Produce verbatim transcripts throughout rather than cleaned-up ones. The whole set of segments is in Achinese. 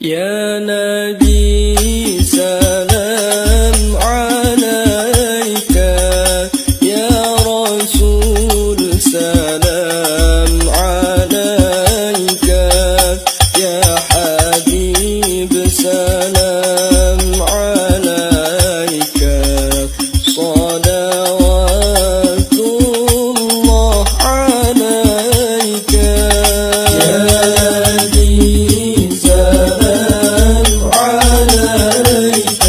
يا نبي سلام عليك، يا رسول سلام عليك، يا حبيب سلام عليك، صلوات الله عليك. يا نبي سلام عليك،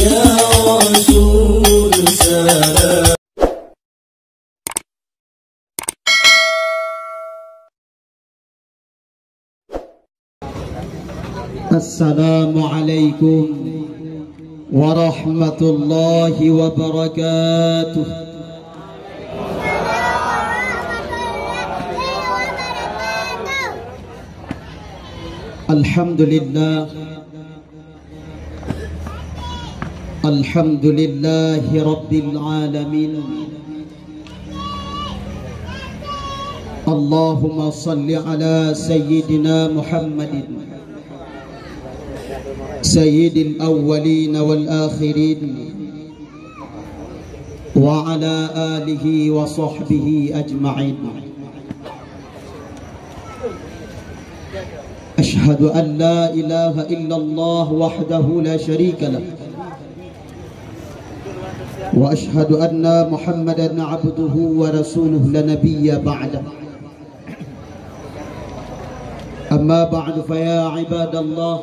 يا رسول سلام. السلام عليكم ورحمة الله وبركاته. الحمد لله. الحمد لله رب العالمين. اللهم صل على سيدنا محمد سيد الأولين والآخرين وعلى آله وصحبه أجمعين. أشهد أن لا إله إلا الله وحده لا شريك له، وأشهد أن محمدا عبده ورسوله لا نبي بعده. أما بعد، فيا عباد الله،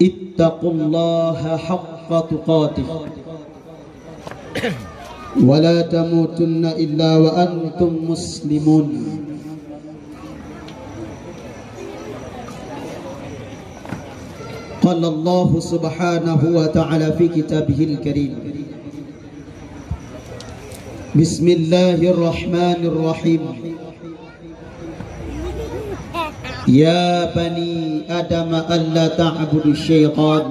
اتقوا الله حق تقاته ولا تموتن إلا وأنتم مسلمون. قال الله سبحانه وتعالى في كتابه الكريم: بسم الله الرحمن الرحيم. يا بني آدم ألا تعبدوا الشيطان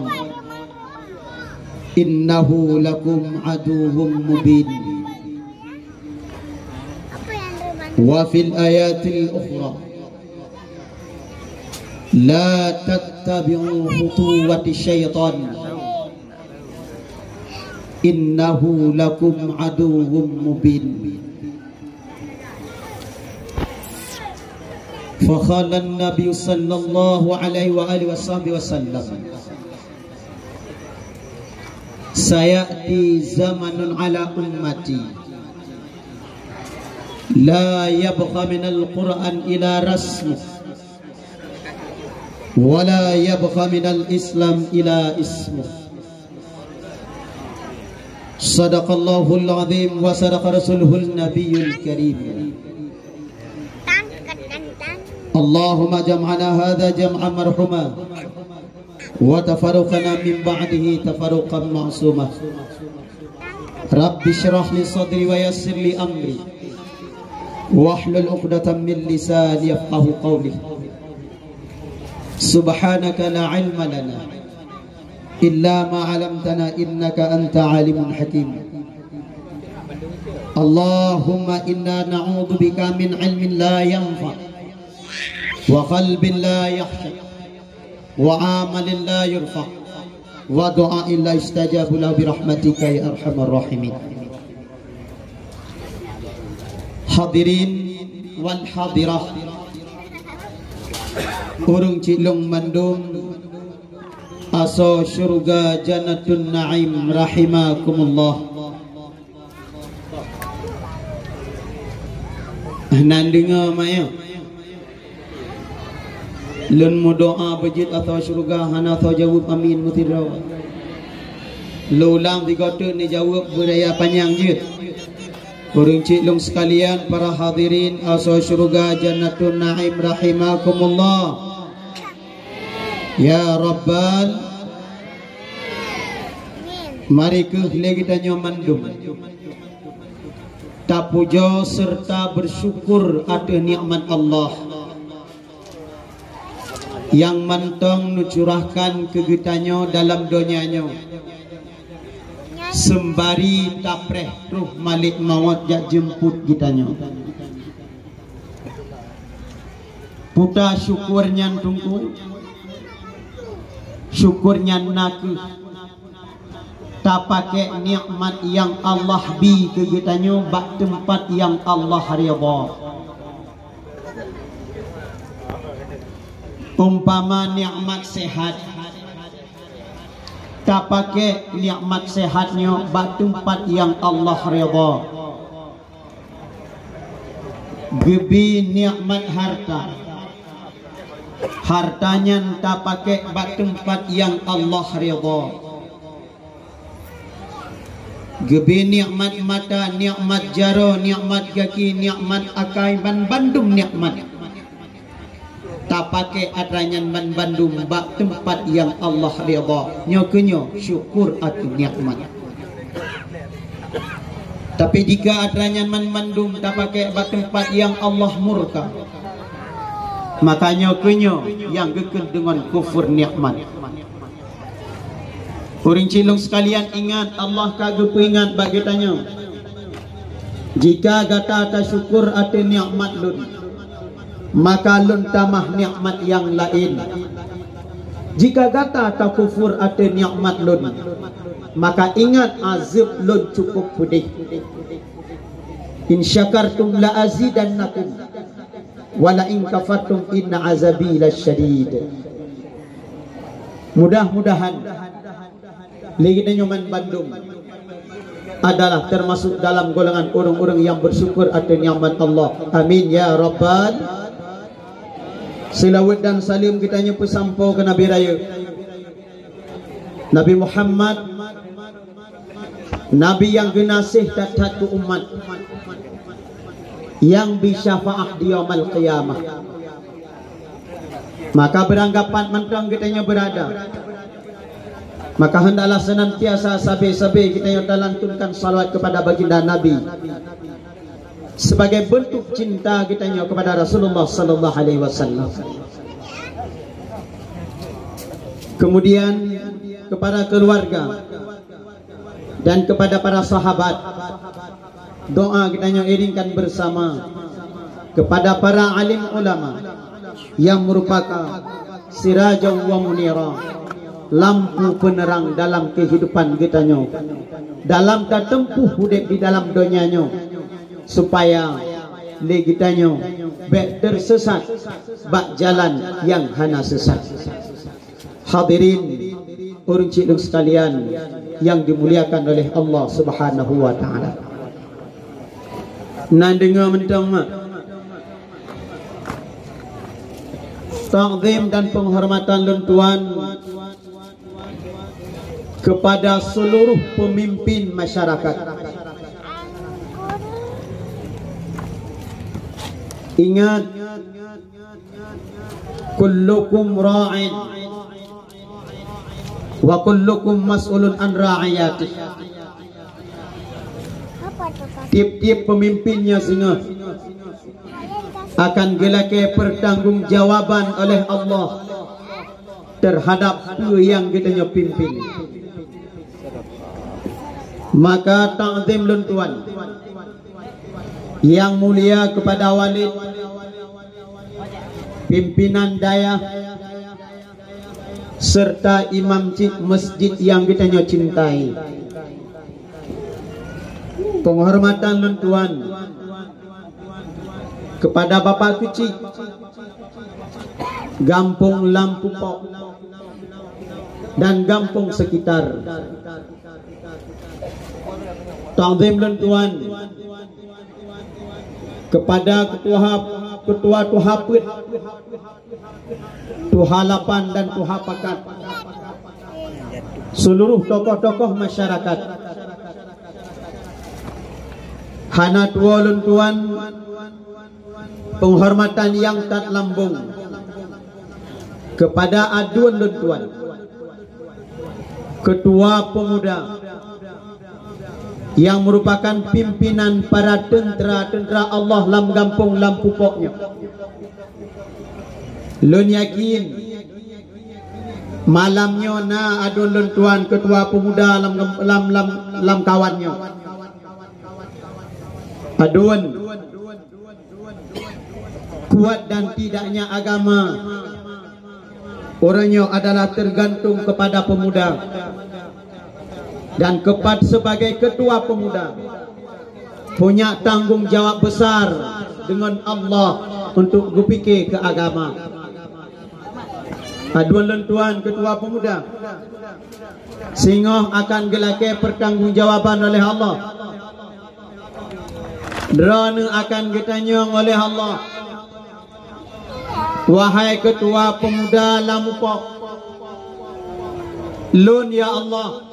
إنه لكم عدو مبين. وفي الآيات الأخرى: لا تتبعوا خطوات الشيطان إنه لكم عدو مبين. فقال النبي صلى الله عليه وآله وصحبه وسلم: سيأتي زمن على أمتي لا يبقى من القرآن إلا رسمه، ولا يبقى من الإسلام إلا اسمه. صدق الله العظيم وصدق رسوله النبي الكريم. اللهم اجعل جمعنا هذا جمعا مرحوما وتفرقنا من بعده تفرقا معصوما. رب اشرح لي صدري ويسر لي أمري واحلل عقدة من لساني يفقهوا قولي. سبحانك لا علم لنا إلا ما علمتنا إنك أنت العليم الحكيم. اللهم إنا نعوذ بك من علم لا ينفع وقلب لا يخشع وعمل لا يرفع ودعاء لا يستجاب له برحمتك يا أرحم الراحمين. Hadirin wal hadirah, ureuëng cit lông mandum asoe syeuruga Jannatun Naim rahimakumullah. Nan deungoe manyang. Lôn meudoá beujeuet asoe syeuruga hana soe jaweueb amin meusidroe. Lôn ulang sigoe teuk neujaweueb beuraya panyang jeuet. Ureuëng cit lông seukalian, para hadirin asoe syeuruga Jannatun Naim rahimakumullah. Ya Rabbal, mari kheueh lé geutanyoe mandum tapujoe seureuta beusyukur ateueh nikmat Allah nyang mantong neucurahkan keu geutanyoe dalam donya nyoe, seumbari tapreh troh malek mawöt jak jeumput geutanyoe. Peue syukur nyan, Teungku? Syukur nyan nakeuh tapakék nikmat nyang Allah bi keu geutanyoe bak teumpat nyang Allah ridha. Umpama nikmat sehat, tapakék nikmat sehat nyoe bak teumpat nyang Allah ridha. Geubi nikmat harta, harta nyan tapakék bak teumpat nyang Allah ridha. Geubi nikmat mata, nikmat jaroe, nikmat gaki, nikmat akai, ban bandum nikmat. Tapakék atra nyan ban bandum bak teumpat nyang Allah ridha. Nyoe keuh nyoe syukur ateueh nikmat. Tapi jika atra nyan ban bandum tapakék bak teumpat nyang Allah murka, maka nyoe keuh nyoe nyang geukheun deungon kufur nikmat. Ureuëng cilong sekalian, ingat, Allah ka geupeuingat bak geutanyoe, "Jika gata tasyukur ateueh nikmat Lôn, maka Lôn tamah nikmat nyang laén. Jika gata takufur ateueh nikmat Lôn, maka ingat, azeueb Lôn cukup peudeh. In syakartum la azidannakum, wa la in kafartum inna azabi lasyadid." Mudah-mudahan lé geutanyoe ban bandum adalah termasuk dalam golongan ureuëng-ureuëng nyang bersyukur ateueh nikmat Allah. Amin ya rabbal. Selawat dan salam geutanyoe peusampoe keu Nabi Rayeuk, Nabi Muhammad, Nabi nyang geunaséh that-that keu umat, nyang bi syafaat di Yaumul Qiyamah. Maka beurangkapat mantong geutanyoe beurada, maka hendaklah senantiasa sabe-sabe geutanyoe talantunkan salawat kepada baginda Nabi sebagai bentuk cinta geutanyoe kepada Rasulullah sallallahu alaihi wasallam. Kemudian kepada keluarga dan kepada para sahabat, doa geutanyoe iringkan bersama kepada para alim ulama yang merupakan sirajan wa munira, lampu penerang dalam kehidupan geutanyoe, dalam tatempuh udeb di dalam donya nyoe, supaya lé geutanyoe bék tersesat bak jalan nyang hana sesat. Hadirin, ureuëng cilong sekalian yang dimuliakan oleh Allah Subhanahu wa Taala. Nan deungoe mantong mak, takzim dan penghormatan lôn tuan kepada seluruh pemimpin masyarakat. Ingat, kullukum ra'in wa kullukum mas'ulun an ra'iyatih. Tiep-tiep pemimpin nyang singoh akan geulakée pertanggungjawaban oleh Allah terhadap peue nyang geutanyoe pimpin. Maka takzim lôn tuan yang mulia kepada walid, pimpinan dayah, serta imam cik masjid yang geutanyoe cintai. Penghormatan lôn tuan kepada Bapak Keuchik Gampông Lam Pupok dan gampông sekitar. Takzim lôn tuan kepada ketua, ketua tuha peuet, tuha lapan dan tuha pakat, seluruh tokoh-tokoh masyarakat. Hana tuwoe lôn tuan penghormatan nyang that lambong kepada aduen lôn tuan, ketua pemuda yang merupakan pimpinan para teuntera-teuntera Allah lam gampông Lam Pupok nyoe. Lôn yakin malam nyoe na aduen lôn tuan ketua pemuda lam, lam, lam, lam kawan nyoe. Aduen Kuat dan tidaknya agama, uroe nyoe adalah tergantung kepada pemuda. Dan kepada sebagai ketua pemuda, punya tanggung jawab besar dengan Allah untuk geupike keu agama. Aduen lôn tuan ketua pemuda, singoh akan geulakée pertanggungjawaban oleh Allah. Droeneuh akan geutanyong oleh Allah, "Wahai ketua pemuda lam upok lôn, ya Allah,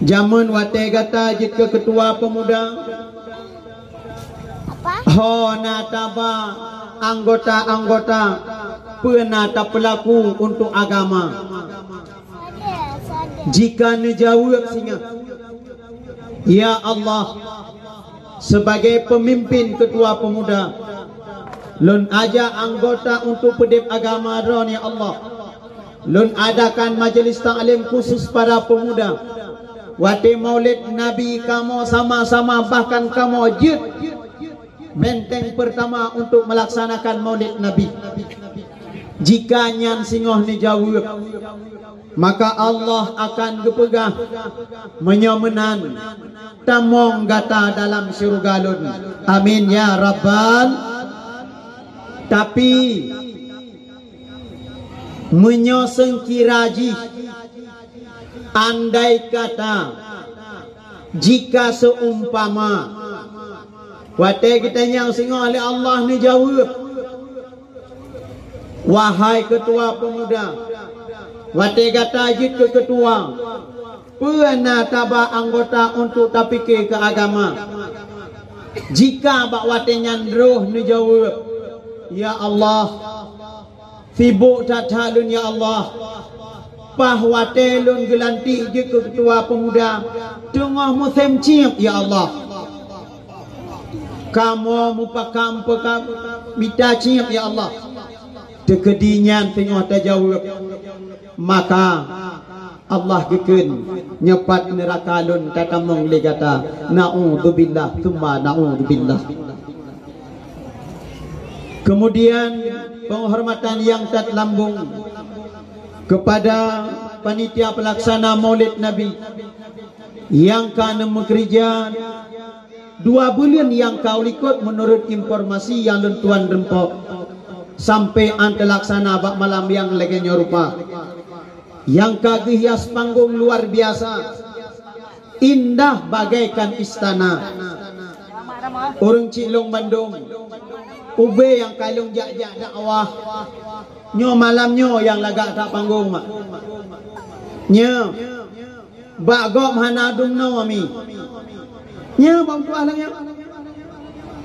jameun watée gata jeuet keu ketua pemuda, ho na taba anggota-anggota, peue na tapeulaku untuk agama?" Jika neujaweueb singoh, "Ya Allah, sebagai pemimpin ketua pemuda, lôn ajak anggota untuk peudeb agama droe, ya Allah. Lôn adakan majelis taklim khusus para pemuda. Watée Maulid Nabi kamoe sama-sama, bahkan kamoe jeuet benteng pertama untuk melaksanakan Maulid Nabi." Jika nyan singoh neujaweueb, maka Allah akan geupeugah, "Meunyoe meunan, tamong gata dalam syeuruga lôn." Amin ya rabbal. Tapi meunyoe seukira jih, andai kata, jika seumpama, watée geutanyong singoh lé Allah neujaweueb, "Wahai ketua pemuda, watée gata jeuet keu ketua, peue na taba anggota untuk tapike keu agama?" Jika bak watée nyan droe neujaweueb, "Ya Allah, sibok that-that lôn, ya Allah. Paih watée lôn geulantik jeuet keu ketua pemuda, teungoh musém cieb, ya Allah. Kamoe mupakam-pakam mita cieb, ya Allah." Teukeudi nyan teungoh tajaweueb, maka Allah geukheun, "Nyoe pat neuraka lôn tatamong lé gata." Naudzubillah, tsumma naudzubillah. Kemudian, penghormatan nyang that lambong kepada panitia pelaksana Maulid Nabi nyang ka neumeukeureuja dua buleuen nyang ka u likot, meunurot informasi nyang lôn tuan reumpok, sampoe an teulaksana bak malam nyang lagée nyoe rupa. Nyang ka geuhias panggong luar biasa, indah bagaikan istana. Ureuëng Cilong bandum, ubé nyang ka lôn jak-jak dakwah, nyoe malam nyoe nyang lagak that panggong mak. Nyoe, bak gob hana dumnoe mi. Nyoe bak meutuah lagak.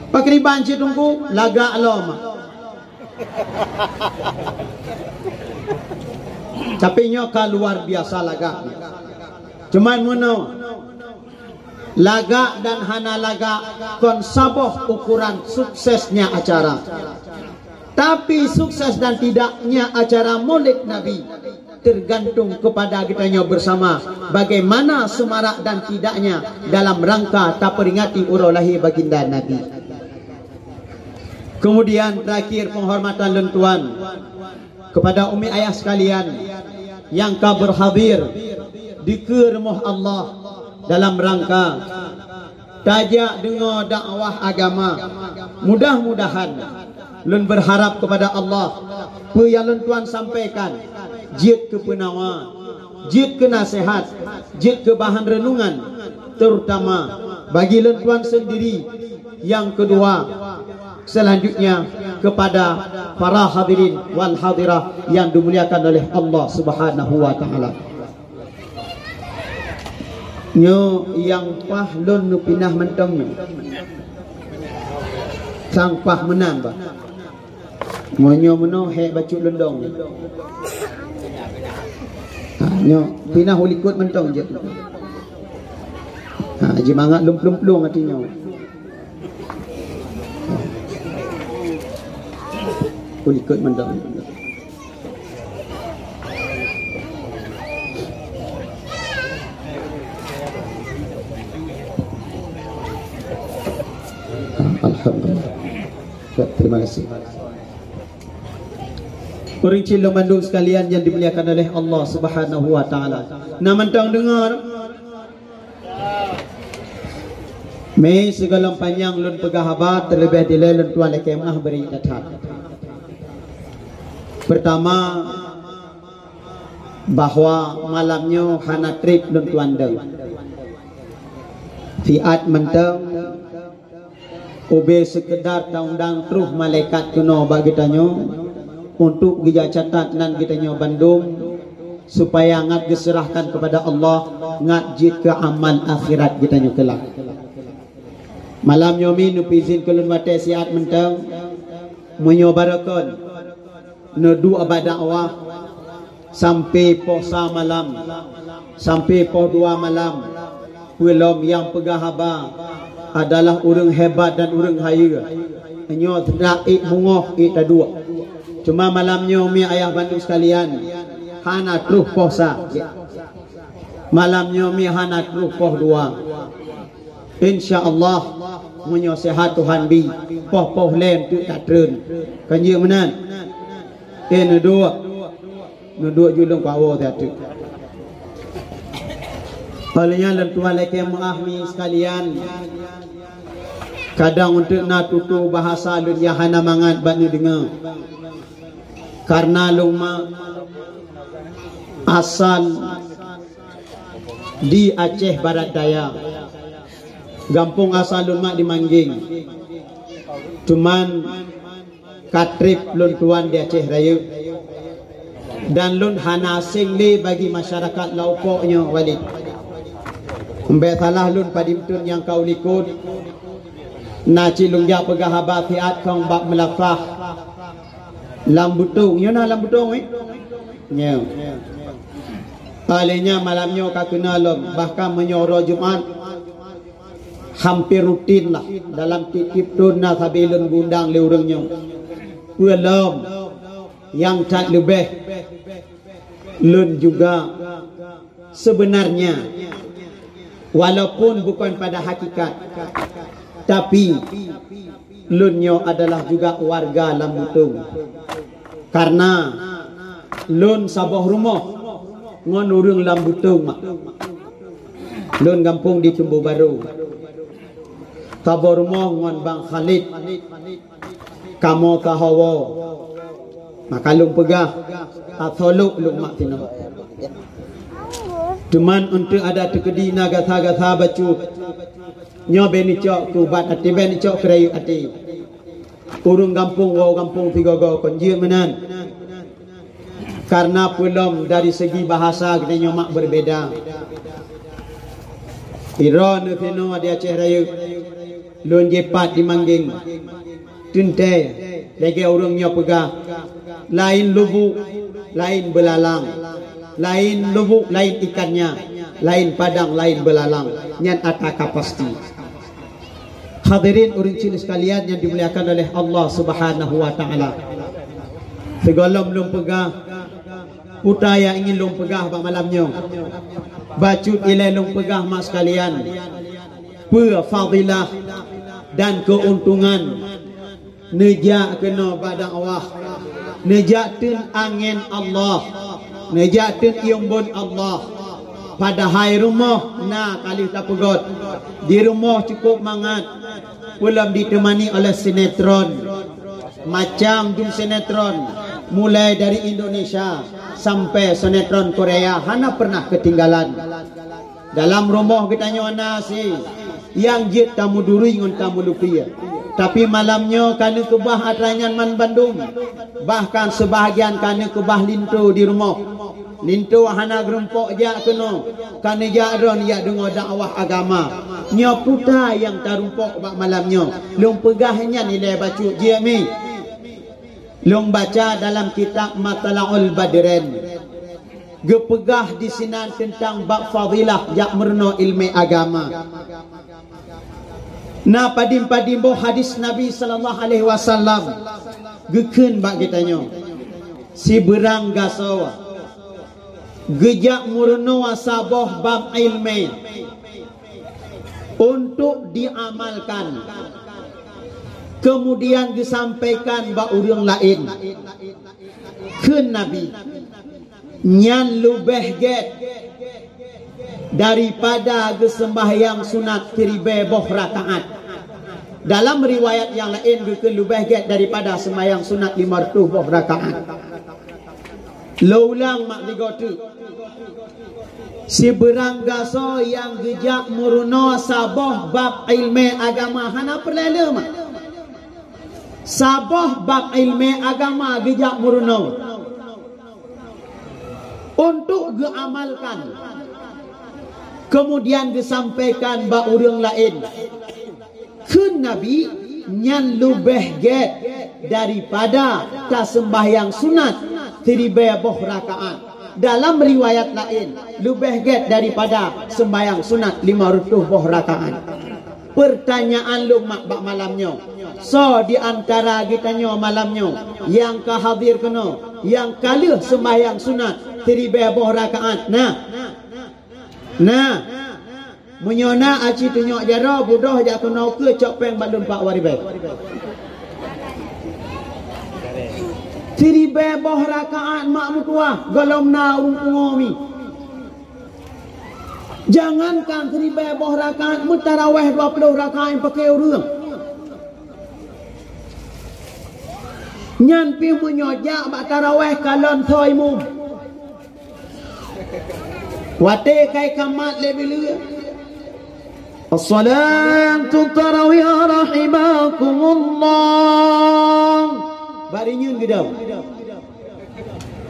Pakriban cit teungku, lagak lom mak. Tapi nyoe ka luar biasa lagak. Cuman meunoe, lagak dan hana lagak kon saboh ukuran suksesnya acara. Tapi sukses dan tidaknya acara Maulid Nabi tergantung kepada geutanyoe bersama bagaimana semarak dan tidaknya dalam rangka taperingati uroe lahé Baginda Nabi. Kemudian terakhir, penghormatan lôn tuan kepada umi ayah sekalian nyang ka berhadir dikeue rumoh Allah dalam rangka tajak deungoe dakwah agama. Mudah-mudahan lôn berharap kepada Allah, peue nyang lôn tuan sampaikan jeuet keu peunawa, jeuet keu naseuhat, jeuet keu bahan reunungan, terutama bagi lôn tuan sendiri. Yang kedua, selanjutnya kepada para hadirin wal hadirah yang dimuliakan oleh Allah Subhanahu wa taala. Nyoe nyang paih lôn neupinah mantong nyoe. Sang paih meunan bah. Meunyoe meunoe hék bacut lôn dong. Ha, nyoe pinah u likot mantong jeuet. Ha, jimangat lôn plueng-plueng até nyoe. U likot mantong. Alhamdulillah. Terima kasih. Ureuëng cit lôn mandum sekalian yang dimuliakan oleh Allah Subhanahu wa Taala. Na mantong deungoe. Mi sigohlom panyang lôn peugah haba, terlebih dilée lôn tuan lakée meu'ah bri that-that. Pertama, bahwa malam nyoe hana treb lôn tuan dong. Siat mantong ubé seukeudar taundang troh malaikat keunoe bak geutanyoe untuk geujak catat nan geutanyoe bandum, supaya ngat geuseurahkan keupada Allah, ngat jeuet keu amal akhirat geutanyoe keulak. Malam nyoe mi neupeuizin keu lôn watée siat mantong, meunyoe barokon neuduek bak dakwah sampai poh sa malam, sampai poh dua malam. Peulom nyang peugah haba adalah ureuëng hebat dan ureuëng hayeue. Nyoe seudak ék beungoh ék taduek. Cuma malam nyoe mi ayah bandum sekalian, hana troh poh sa. Malam nyoe mi hana troh poh dua. Insya Allah, meunyoe sehat Tuhan bi, poh-poh lé teuk tatreun. Kan jeuet meunan? Eh, neuduek. Neuduek julong kuawo teuk. Oleh nyan lôn tuan lakée meu'ah mi sekalian. Kadang untuk na tutoe bahasa lôn nyang hana mangat bak neudeungoe. Karena lôn ma asal di Aceh Barat Daya. Gampông asal lôn mak di Manggeng. Cuman ka treb lôn tuan di Aceh Rayeuk. Dan lôn hana aseng lé bagi masyarakat Laupok nyoe, Walid. Mbek salah lôn padum thon nyang ka u likot. Na cit lôn jak peugah haba siat kong bak Meulafah. Lam Butong, nyoe na Lam Butong, eh? Nyoe. Alèh nyan malam nyoe ka keunong lom, bahkan meunyoe uroe Jumat, hampir rutin lah dalam tiep-tiep thon na sabe lôn geuundang lé ureueng nyoe. Peue lom nyang that leubeh, lôn juga sebenarnya, walaupun bukan pada hakikat, tapi lôn nyoe adalah juga warga Lam Butong. Karena lôn saboh rumoh ngon ureueng Lam Butong mak. Lôn gampông di Cembu Baru. Saboh rumoh ngon Bang Khalid. Kamoe tahawa. Maka lôn peugah, tatholok lôn mak tinoe. Cuman untuk adak teukeudi na gasa-gasa bacut. Nyoe bèk neucok keu ubat até, bèk neucok keu rayeuk até. Ureueng gampông woe gampông sigoe-goe kon jeuet meunan. Karena peue lom dari segi bahasa geutanyoe mak berbeda. Droeneuh sinoe di Aceh Rayeuk, lôn jipat di Manggeng. Teuntèe, lagèe ureueng nyoe peugah, laén lubuk, laén beulalang. Laén lubuk, laén ikannya. Laén padang, laén beulalang. Nyan ata ka pasti. Hadirin ureueng cit sekalian yang dimuliakan oleh Allah Subhanahu wa Taala. Sigohlom lôn peugah, peue nyang ingin lôn peugah bak malam nyoe. Bacut ilèe lôn peugah mak sekalian, peue fadilah dan keuntungan neujak keunoe bak dakwah, neujak teun angèn Allah, neujak teun ié mbon Allah. Padahai rumoh na ka lheueh tapeugöt, di rumoh cukup mangat, peue lom ditemani oleh sinetron. Macam dum sinetron, mulai dari Indonesia sampai sinetron Korea hana pernah ketinggalan. Dalam rumoh geutanyoe na si nyang jeuet tameuduri ngon tameulupie. Tapi malam nyoe ka neukeubah atra nyan man bandum. Bahkan seubahagian ka neukeubah linto di rumoh. Linto hana geurumpok jak keunoe, ka neujak droeneuh jak deungoe dakwah agama. Nyoe peue nyang tarumpok bak malam nyoe. Lôn peugah nyan ilèe bacut jeuet mi. Lôn baca dalam kitab Matla'ul Badrain. Geupeugah disinan teuntang bab fadilah jak meurunoe ileumèe agama. Na padum-padum boh hadis Nabi sallallahu alaihi wasallam geukheun bak geutanyoe. Sibeurang gasoe geujak meurunoe saboh bab ileumèe untuk diamalkan. Keumudian geusampaikan bak ureuëng laén, kheun Nabi, "Nyan leubeh gét daripada geuseumbahyang sunat siribée boh rakaat." Dalam riwayat nyang laén geukheun leubeh gét daripada seumbahyang sunat limong reutôh boh rakaat. Lôn ulang mak sigoe teuk. Sibeurang gasoe nyang geujak meurunoe saboh bab iéleumé agama hana peureulée le mak. Saboh bab iéleumé agama geujak meurunoe untuk geuamalkan. Keumudian geusampaikan bak ureuëng laén, kheun Nabi, "Nyan leubeh gét daripada taseumbahyang sunat siribée boh rakaat." Dalam riwayat laén, leubeh gét daripada seumbahyang sunat limong reutôh boh rakaat. Peurtanyaan lôn mak bak malam nyoe, soe di antara geutanyoe malam nyoe nyang ka hadir keunoe, nyang ka lheueh seumbahyang sunat siribée boh rakaat? Na? Na? Meunyoe na, aci tunyok jaroe, budôh jak keunoe keu cok péng bak lôn pat uroe ribée. Siribée boh rakaat mak meutuwah, gohlom na ureuëng pungo mi. Jangankan siribée boh rakaat, meutarawéh dua ploh rakaat nyang paké ureuëng. Nyan pih meunyoe jak bak tarawéh kalon soe imum. Watée kai kamat lé bileue, "As-salatu tarawih rahimakumullah." Bari nyan geudong.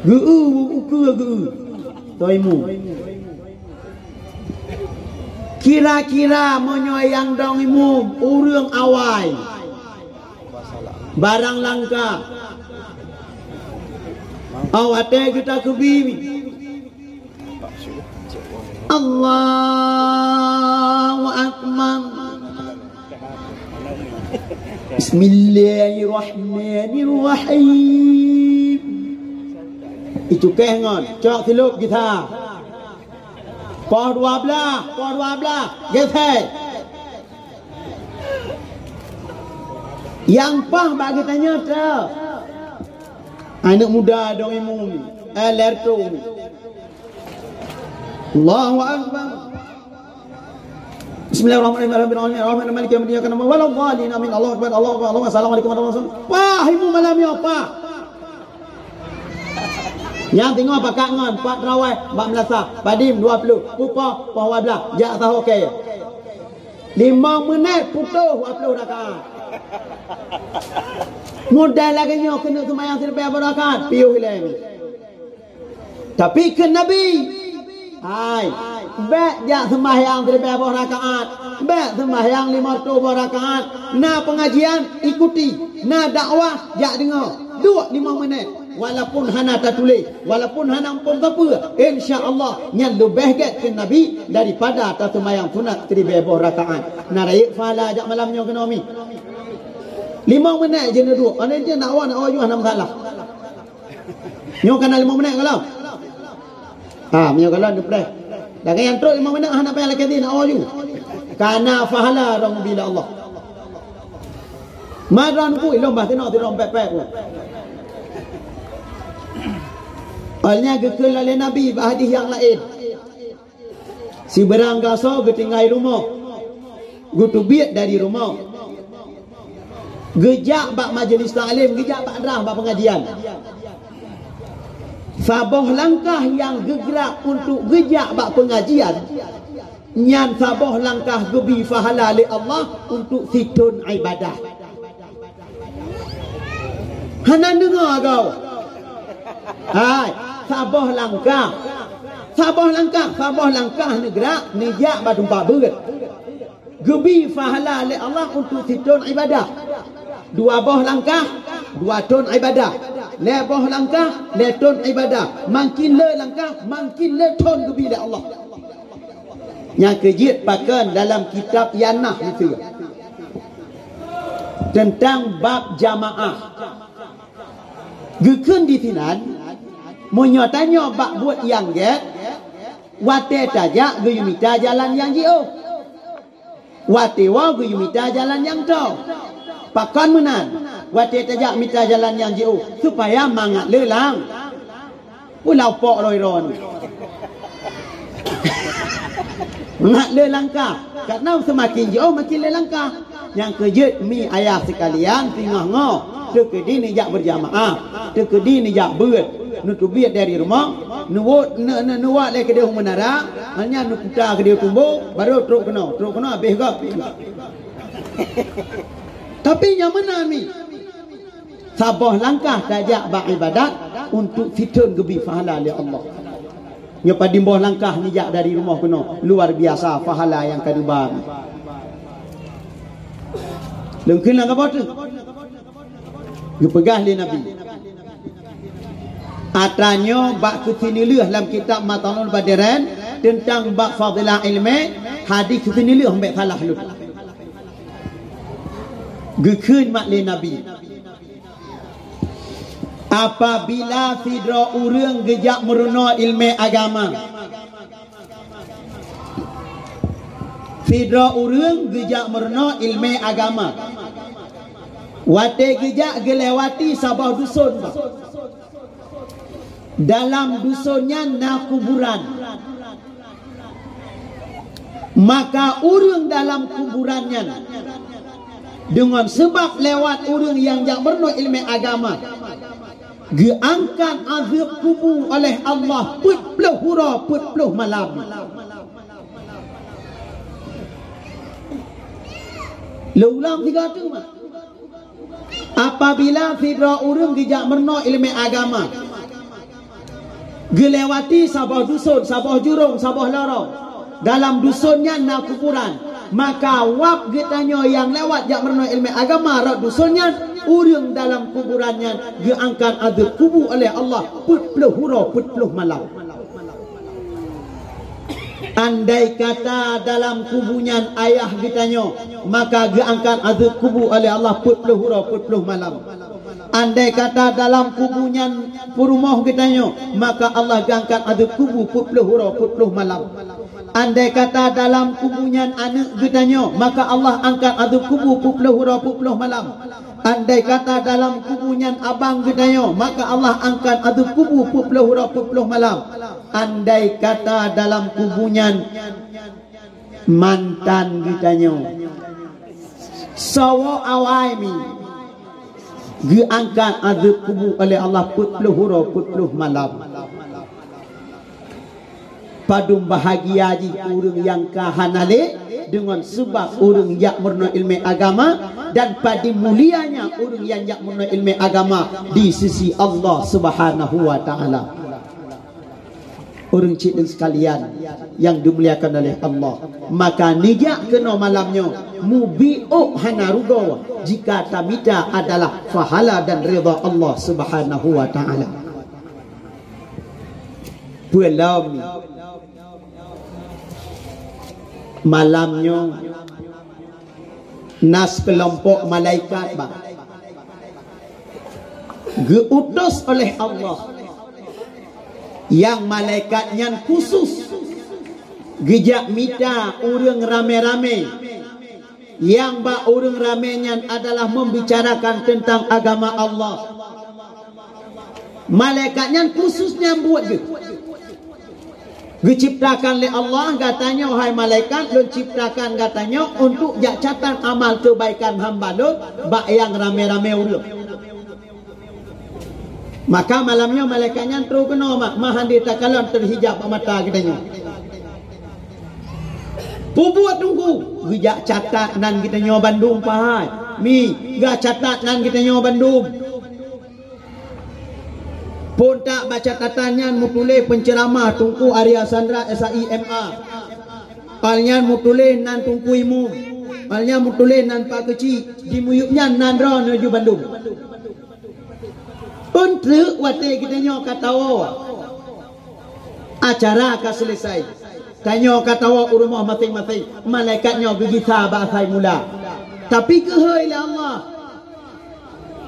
Geu-eu, ukeue geu-eu. Soe imum. Kira-kira meunyoe nyang dong imum ureuëng awai, barang langka, awai watée geutakeubi, Allahu Akbar. Bismillahirrahmanirrahim. Itu keh ngon cok silop gita. Poh dua belas, poh dua belas, gesek. Nyang paih bak geutanyoe, trok. Aneuëk muda dong imum, eh, lertum. Allahu Akbar. Bismillahirrahmanirrahim. Alhamdulillahirabbil alamin. Arrahmanirrahim. Maliki yaumiddin. Iyyaka na'budu wa iyyaka nasta'in. Ihdinas siratal mustaqim. Shiratal ladzina an'amta 'alaihim ghairil maghdubi 'alaihim waladdallin. Amin. Allahu Akbar. Allahu Akbar. Assalamualaikum warahmatullahi wabarakatuh. Pah, imum malam nyoe, pah. Nyang teungoh pakat ngon, pat tarawéh, bak meulasah, padum dua ploh, peupoh, poh dua belas, jak sahô keu. Limong minét putôh dua ploh rakaat. Modai lagée nyoe keuneuk seumayang siribée boh rakaat, piôh ilée nyoe. Tapi kheun Nabi, "Hai, bék jak seumahyang siribée boh rakaat, bék seumahyang limong reutôh boh rakaat. Na peungajian, ikuti. Na dakwah, jak deungoe. Duek limong minét. Walaupun hana tatuléh, walaupun hana muphom sapeue, insya Allah nyan leubeh gét," kheun Nabi, "daripada taseumahyang sunat siribée boh rakaat." Na rayeuk pahala jak malam nyoe keunoe mi. Limong minét jeuet neuduek. Aneuk jeuet nak awak, nak awak juah, hana masalah. Nyoe kana limong minét ka lom? Ha, meunyoe ka lom neupreh. Lagée nyang trok limong minét hana payah lakée zina, oh, ju. Kana pahala rhom ubila Allah. Ma droeneuh pui lom bah tinoe, tinoe pek-pek pun. Awaknyan geukheun lé Nabi bak hadis nyang laén. Sibeurang gasoe geutinggai rumoh, geuteubiet dari rumoh, geujak bak majeulis taklim, geujak bak drah, bak peungajian. Saboh langkah nyang geugrak untuk geujak bak peungajian, nyan saboh langkah geubi pahala lé Allah untuk sithon ibadah. Hana deungoe agoe. Hai, saboh langkah. Saboh langkah, saboh langkah neugrak, neujak bak teumpat beuet. Geubi pahala lé Allah untuk sithon ibadah. Dua boh langkah, dua thon ibadah. Lhée boh langkah, lhée thon ibadah. Makin le langkah, makin le thon geubi lé Allah. Nyang keujeuet pakon dalam kitab Ianah itu. Teuntang bab jamaah. Geukheun disinan, meunyoe tanyoe bak buet nyang gét, watée tajak geuyue mita jalan nyang jiôh. Watée woe geuyue mita jalan nyang toe. Pakon meunan, watée tajak mita jalan nyang jiôh, supaya mangat le lang. Ulah upok roe-roe nyoe. Mangat le langkah. Karena seumaken jiôh, makin le langkah. Nyang keujeuet mi ayah sekalian, singoh ngo. Teukeudi neujak berjamaah. Teukeudi neujak beuet. Neuteubiet dari rumoh. Neuwot, ne-, ne-, neuwot lé keudeh u menara. Hanya neuputa keudeh tumbok. Baru trok keunoe. Trok keunoe habéh gob. Tapi nyang meunan mi. Saboh langkah tajak bak ibadat untuk sithon geubri pahala lé Allah. Nyoe padum boh langkah neujak dari rumoh keunoe, luar biasa pahala nyang ka neuba. Leungkeun lam kamoe teuh geupeugah lé Nabi, atra nyoe bak keusineulheueh lam kitab Matalul Badirain teuntang bak fadilah ilmé, hadis keusineulheueh, bék salah lôn. Geukheun mat lé Nabi, apabila sidroe ureuëng geujak meurunoe iéleumé agama, sidroe ureuëng geujak meurunoe iéleumé agama, watée geujak geulewati saboh duson, dalam duson nyan na kuburan. Maka ureuëng dalam kuburan nyan, deungon seubab lewat ureuëng nyang jak meurunoe iéleumé agama, geuangkat azeueb kubu oleh Allah peuet ploh uroe peuet ploh malam. Lôn ulang sigoe teuk, mak. Apabila sidroe ureuëng geujak meurunoe iéleumé agama, geulewati saboh duson, saboh jurông, saboh lorong, dalam duson nyan na kuburan, maka wab geutanyoe nyang lewat jak meurunoe iéleumé agama rot duson nyan, ureuëng dalam kuburan nyan geuangkat azeueb kubu oleh Allah peuet ploh uroe peuet ploh malam. Andai kata dalam kubu nyan ayah geutanyoe, maka geuangkat azeueb kubu oleh Allah peuet ploh uroe peuet ploh malam. Andai kata dalam kubu nyan peurumoh geutanyoe, maka Allah geuangkat azeueb kubu peuet ploh uroe peuet ploh malam. Andai kata dalam kubu nyan aneuëk geutanyoe, maka Allah angkat azeueb kubu peuet ploh uroe peuet ploh malam. Andai kata dalam kubu nyan abang geutanyoe, maka Allah angkat azeueb kubu peuet ploh uroe peuet ploh malam. Andai kata dalam kubu nyan mantan geutanyoe, sawoe awai mi, geuangkat azeueb kubu oleh Allah peuet ploh uroe peuet ploh malam. Padum bahagia jih ureuëng nyang ka hana lé deungon seubab ureuëng jak meurunoe iéleumé agama, dan padum mulianya ureuëng nyang jak meurunoe iéleumé agama di sisi Allah Subhanahu wa Ta'ala. Ureuëng cit dan sekalian nyang dimuliakan oleh Allah, maka neujak keunoe malam nyoe mubiôk hana rugoe jika tamita adalah pahala dan ridha Allah Subhanahu wa Ta'ala. Peulom malam nyoe na sikeulompok malaikat, bah, geu-utus oleh Allah, nyang malaikat nyan khusus geujak mita ureuëng ramé-ramé, nyang bak ureuëng ramé nyan adalah membicarakan teuntang agama Allah. Malaikat nyan khusus nyang buet geuh. Geuciptakan lé Allah gata nyoe, hai malaikat, lôn ciptakan gata nyoe untuk jak catat amal keubaikan hamba lôn bak nyang ramé-ramé ureuëng. Maka malam nyoe malaikat nyan trok keunoe, mak, ma hana takalon, teuhijab bak mata geutanyoe. Peubuet teungku, geujak catat nan geutanyoe bandum, pahai. Mi, geucatat nan geutanyoe bandum. Phon tak bak catatan nyan meutuléh penceramah Teungku Arya Sandra, S A I, M A. Al nyan meutuléh nan Teungku Imum. Al nyan meutuléh nan Pak Keuchik. Di miyueb nyan nan droeneuh ju bandum. Eunteuk watée geutanyoe ka tawoe, acara ka seuleusai, tanyoe ka tawoe u rumoh maséng-maséng, malaikat nyoe geugisa bak asai mula. Tapi keuhôi lé Allah,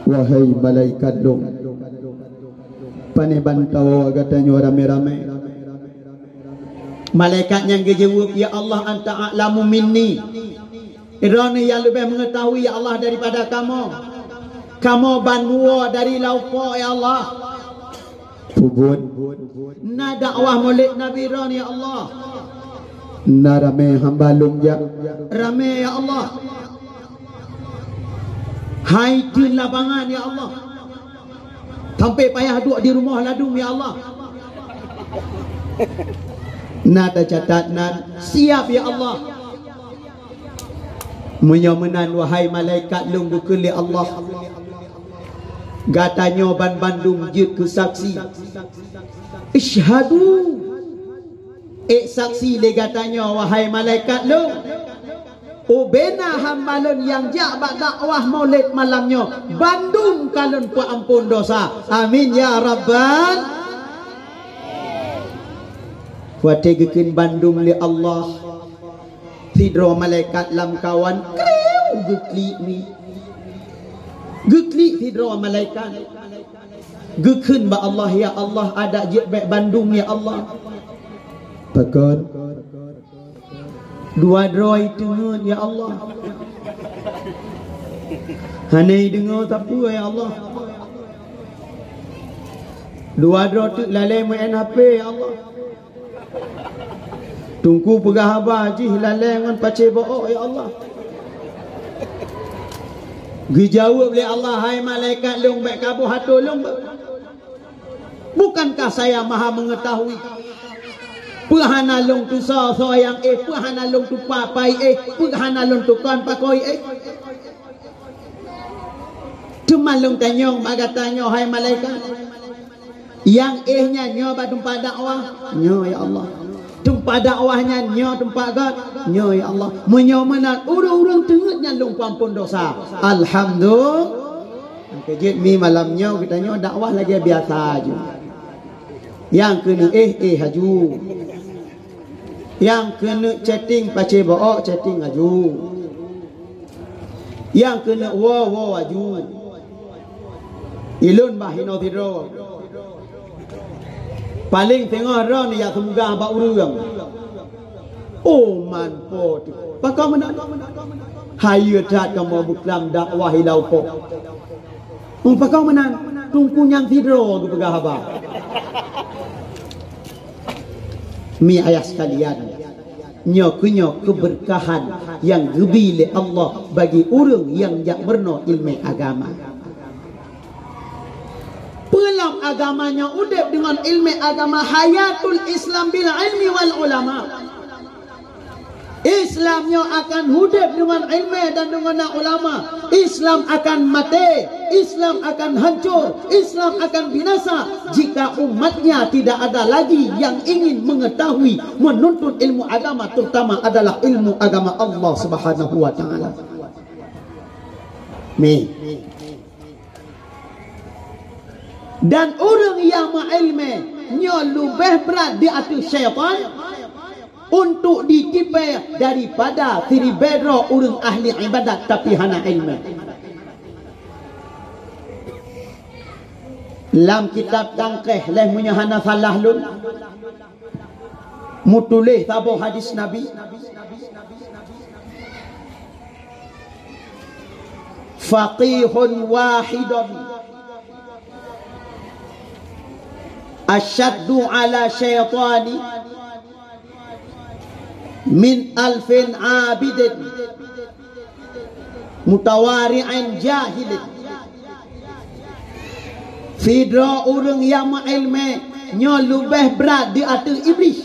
"Wahai malaikat lôn, pane ban tawoe gata nyoe ramé-ramé?" Malaikat nyan geujaweueb, "Ya Allah, anta a'lamu minni." Droeneuh nyang leubeh meungeutahui, ya Allah, daripada kamoe. Kamoe ban muwoe dari laôt po, ya Allah. Peubuet. Na dakwah Maulid Nabi droeneuh, ya Allah. Na ramé hamba lôn jak. Ramé, ya Allah. Hai teun lapangan, ya Allah. Sampai payah duek di rumoh ladôm, ya Allah. Na teucatat nan, siap, ya Allah. Meunyoe meunan, wahai malaikat lôn, geukheun lé Allah, gata nyoe ban bandum jeuet keu saksi. Isyhadu. Ék saksi lé gata nyoe, wahai malaikat lôn. Ubena hamba lôn nyang jak bak dakwah Maulid malam nyoe, bandum ka lôn peuamphon dosa. Amin ya rabbal. Watée geukheun bandum lé Allah, sidroe malaikat lamkawan, kriu, geuklik mi. Geuklik sidroe malaikat. Geukheun bak Allah, "Ya Allah, adak jeuet bék bandum, ya Allah." Pakon? Dua droe teungeut, ya Allah. Hana deungoe sapeue, ya Allah. Dua droe teuk lalée meu'en H P, ya Allah. Teungku peugah haba jih lalée ngon pacé beu'ok, ya Allah. Geujaweueb lé Allah, "Hai malaikat lôn, bék kaboh atô lôn." Bukankah saya Maha Mengetahui? Peue hana lôn tusoe soe nyang éh, peue hana lôn tupa pai éh, peue hana lôn tukon pakoi éh? Teuma lôn tanyong bak gata nyoe, hai malaikat, nyang éh nyan nyoe bak teumpat dakwah? Nyoe, ya Allah. Teumpat dakwah nyan nyoe teumpat göt? Nyoe, ya Allah. Meunyoe meunan, ureuëng-ureuëng teungeut nyan lôn peuamphon dosa. Alhamdulillah. Nyang keu jeuet mi malam nyoe geutanyoe dakwah lagée biasa aju. Nyang keuneuk éh, éh aju. Nyang keuneuk chatting pacé beu'ok, chatting aju. Nyang keuneuk woe, woe aju. Ilôn bah inoe sidroe. Paléng teungoh droeneuh jak seumugah bak ureuëng. Oh, man po teuh. Pakon meunan? Hayeue that kamoe beuklam dakwah i laôt po. Hmm, pakon meunan? Teungku nyang sidroe geupeugah haba. Mi ayah sekalian, nyoe keuh nyoe keubeurkahan nyang geubi lé Allah bagi ureuëng nyang jak meurunoe iéleumé agama. Peulom agama nyoe udeb deungon iéleumé agama, hayatul Islam bil ilmi wal ulama. Islam nyoe akan udeb deungon iéleumé dan deungon ulama. Islam akan maté, Islam akan hancur, Islam akan binasa jika umatnya tidak ada lagi yang ingin mengetahui, menuntut ilmu agama, terutama adalah ilmu agama Allah Subhanahu wa Ta'ala. Mi. Dan ureuëng nyang meuiéleumé nyoe leubeh brat di ateueh syaitan untuk ditipée daripada siribée droe ureuëng ahli ibadat tapi hana iéleumé. Lam kitab Tangkeh leh meunyoe hana salah lôn, meutuléh saboh hadis Nabi, "Faqihun wahidun asyaddu ala syaitani min alfin abidin mutawari'in jahilin." Sidroe ureuëng nyang meuiéleumé nyoe leubeh brat di ateueh Iblih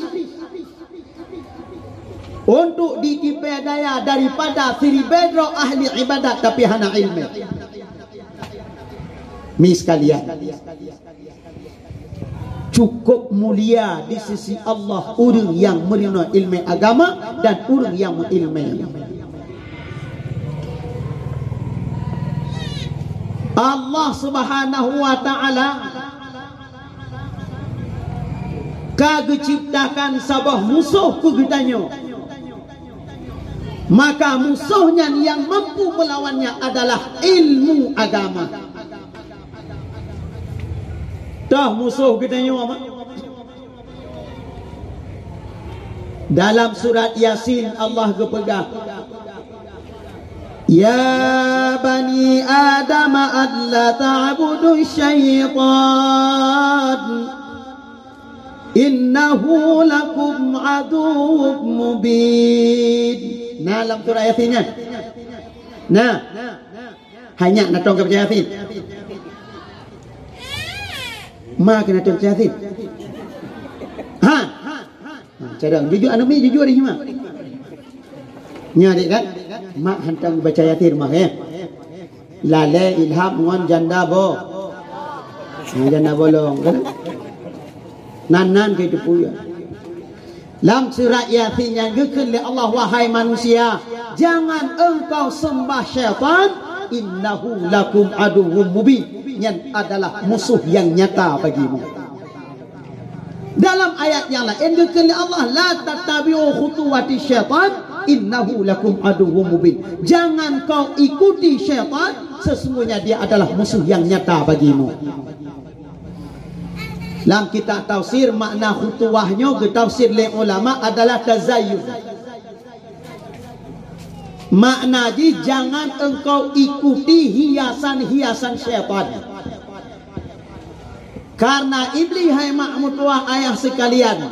untuk ditipée daya daripada siribée droe ahli ibadat tapi hana iéleumé. Mi sekalian, cukup mulia di sisi Allah ureuëng nyang meurunoe iéleumé agama dan ureuëng nyang meuiéleumé. Allah Subhanahu wa Ta'ala ka geuciptakan saboh musoh keu geutanyoe. Maka musoh nyan nyang mampu meulawannya adalah ilmu agama. Toh musoh geutanyoe, mak? Dalam surat Yasin Allah geupeugah, Ya bani Adam, alla ta'budu syaitan, innahu lakum aduwwum mubin. Nah, lam surah Yasin nyan. Nah, hanya natong ka baca Yasin. Ma keuneuk natong baca Yasin. Ha. Ha, cadang. Jujur, aneuk miet jujur di hima. Nya dek kan? Mak hantom baca Yasin rumah, ya. Lalé Ilham ngon janda bo. Nah, janda bolong kan? Nan-nan ke teupeu. Lam surat Yasin nyan geukheun lé Allah, "Wahai manusia, jangan engkau sembah syaitan, innahu lakum aduwwum mubin." Nyan adalah musuh yang nyata bagimu. Dalam ayat yang lain geukheun lé Allah, "La tattabi'u khutuwati syaitan, innahu lakum aduwwum mubin." Jangan kau ikuti syaitan, sesungguhnya dia adalah musuh yang nyata bagimu. Lam kitab tafsir, makna khutuwah nyoe geutafsir lé ulama adalah tazayyun. Makna jih, jangan engkau ikuti hiasan-hiasan syaitan. Karena Iblih, hai mak meutuwah ayah sekalian,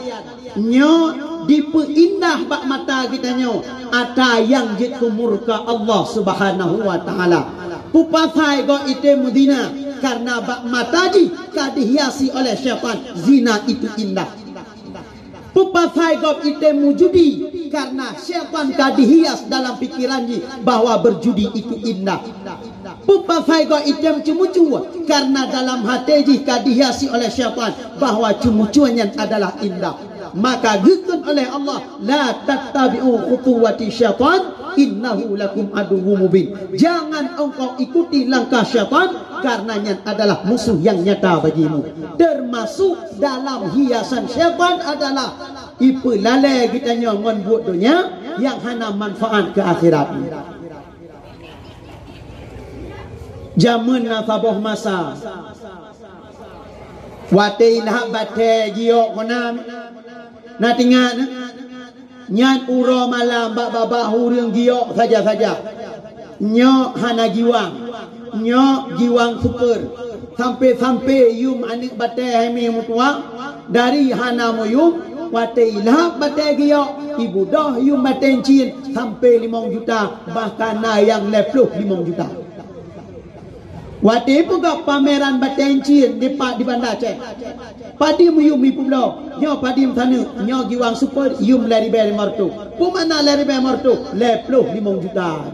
nyoe dipeuindah bak mata geutanyoe atra nyang jeuet keu murka Allah Subhanahu wa Ta'ala. Peue pasai gob item meuzina? Karena bak mata jih ka dihiasi oleh syaitan, zina itu indah. Peue pasai gob item meujudi? Karena syaitan ka dihias dalam pikiran jih bahwa berjudi itu indah. Peue pasai gob item ceumucue? Karena dalam até jih ka dihiasi oleh syaitan bahwa ceumucue nyan adalah indah. Maka geukheun oleh Allah, "La tattabi'u khutuwati syaitan, innahu lakum aduwwum mubin." Jangan engkau ikuti langkah syaitan, karena nyan adalah musuh yang nyata bagimu. Termasuk dalam hiasan syaitan adalah ipeulalé geutanyoe ngon buet donya nyang hana manfaat keu akhirat. Jameun na saboh masa, watée Ilham batée giyok keunan, na teuingat, na? Nyan uroe malam bak babah ureuëng giyok saja-saja. Nyoe hana giwang, nyoe giwang super. Sampai-sampai yum aneuëk batée hai mi meutuwah, dari hana meuyum, watée Ilham batée giyok, ibudoh yum batée cin sampai limong juta, bahkan na nyang lhée ploh limong juta. Watée peugah pameran batée cin dipat di Banda Aceh. Padum yum ipeubloe, nyoe padum saneuk, nyoe giwang super, yum lhée ribée limong reutôh. Peue makna lhée ribée limong reutôh? Lhée ploh limong juta.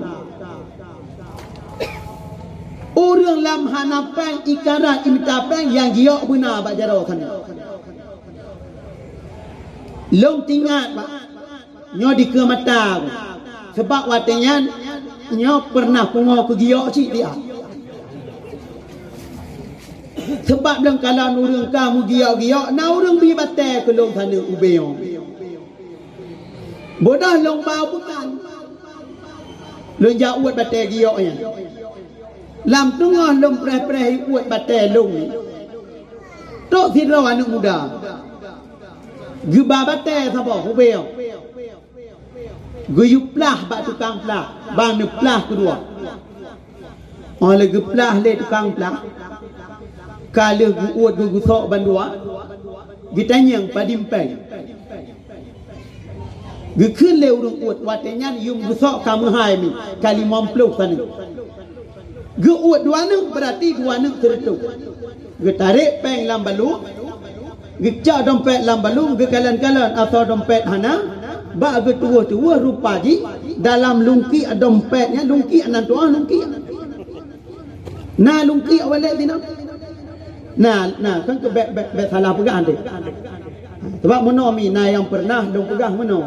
Ureuëng lam hana péng, ikarat imita péng nyang giyok beuna bak jaroe saneuk. Lôn teuingat, Pak. Nyoe dikeue mata ku. Sabab watée nyan, nyoe peureunah pungo keu giyok cit dia. Sabab lôn kalon ureuëng ka meugiyok-giyok, na ureuëng bi batée keu lôn saneuk ubée nyoe. Bodoh lôn ba bukan. Lôn jak uet batée giyok nyan. Lam teungoh lôn preh-preh uet batée lôn nyan, trok sidroe aneuëk muda. Geuba batée saboh ubée nyoe. Geuyue plah bak tukang plah, ban neuplah keudua. Óh lheueh geuplah lé tukang plah, ka lheueh geuuet geugeusok bandua, geutanyong padum péng. Geukheun lé ureuëng uet, watée nyan yum geusok ka meuhai mi, ka limong ploh saneuk. Geuuet dua neuk, beurati dua neuk seureutôh. Geutarek péng lam balum, geucok dompet lam balum, geukalon-kalon asoe dompet hana, bak geutuwöh-tuwöh rupa jih dalam lungkiek dompet nyan, lungkiek nan tuah lungkiek. Na lungkiek walét dinoe? Na, na, kan keu bék, bék, bék salah peugah deh. Sabab meunoe mi na nyang peureunah lôn peugah meunoe.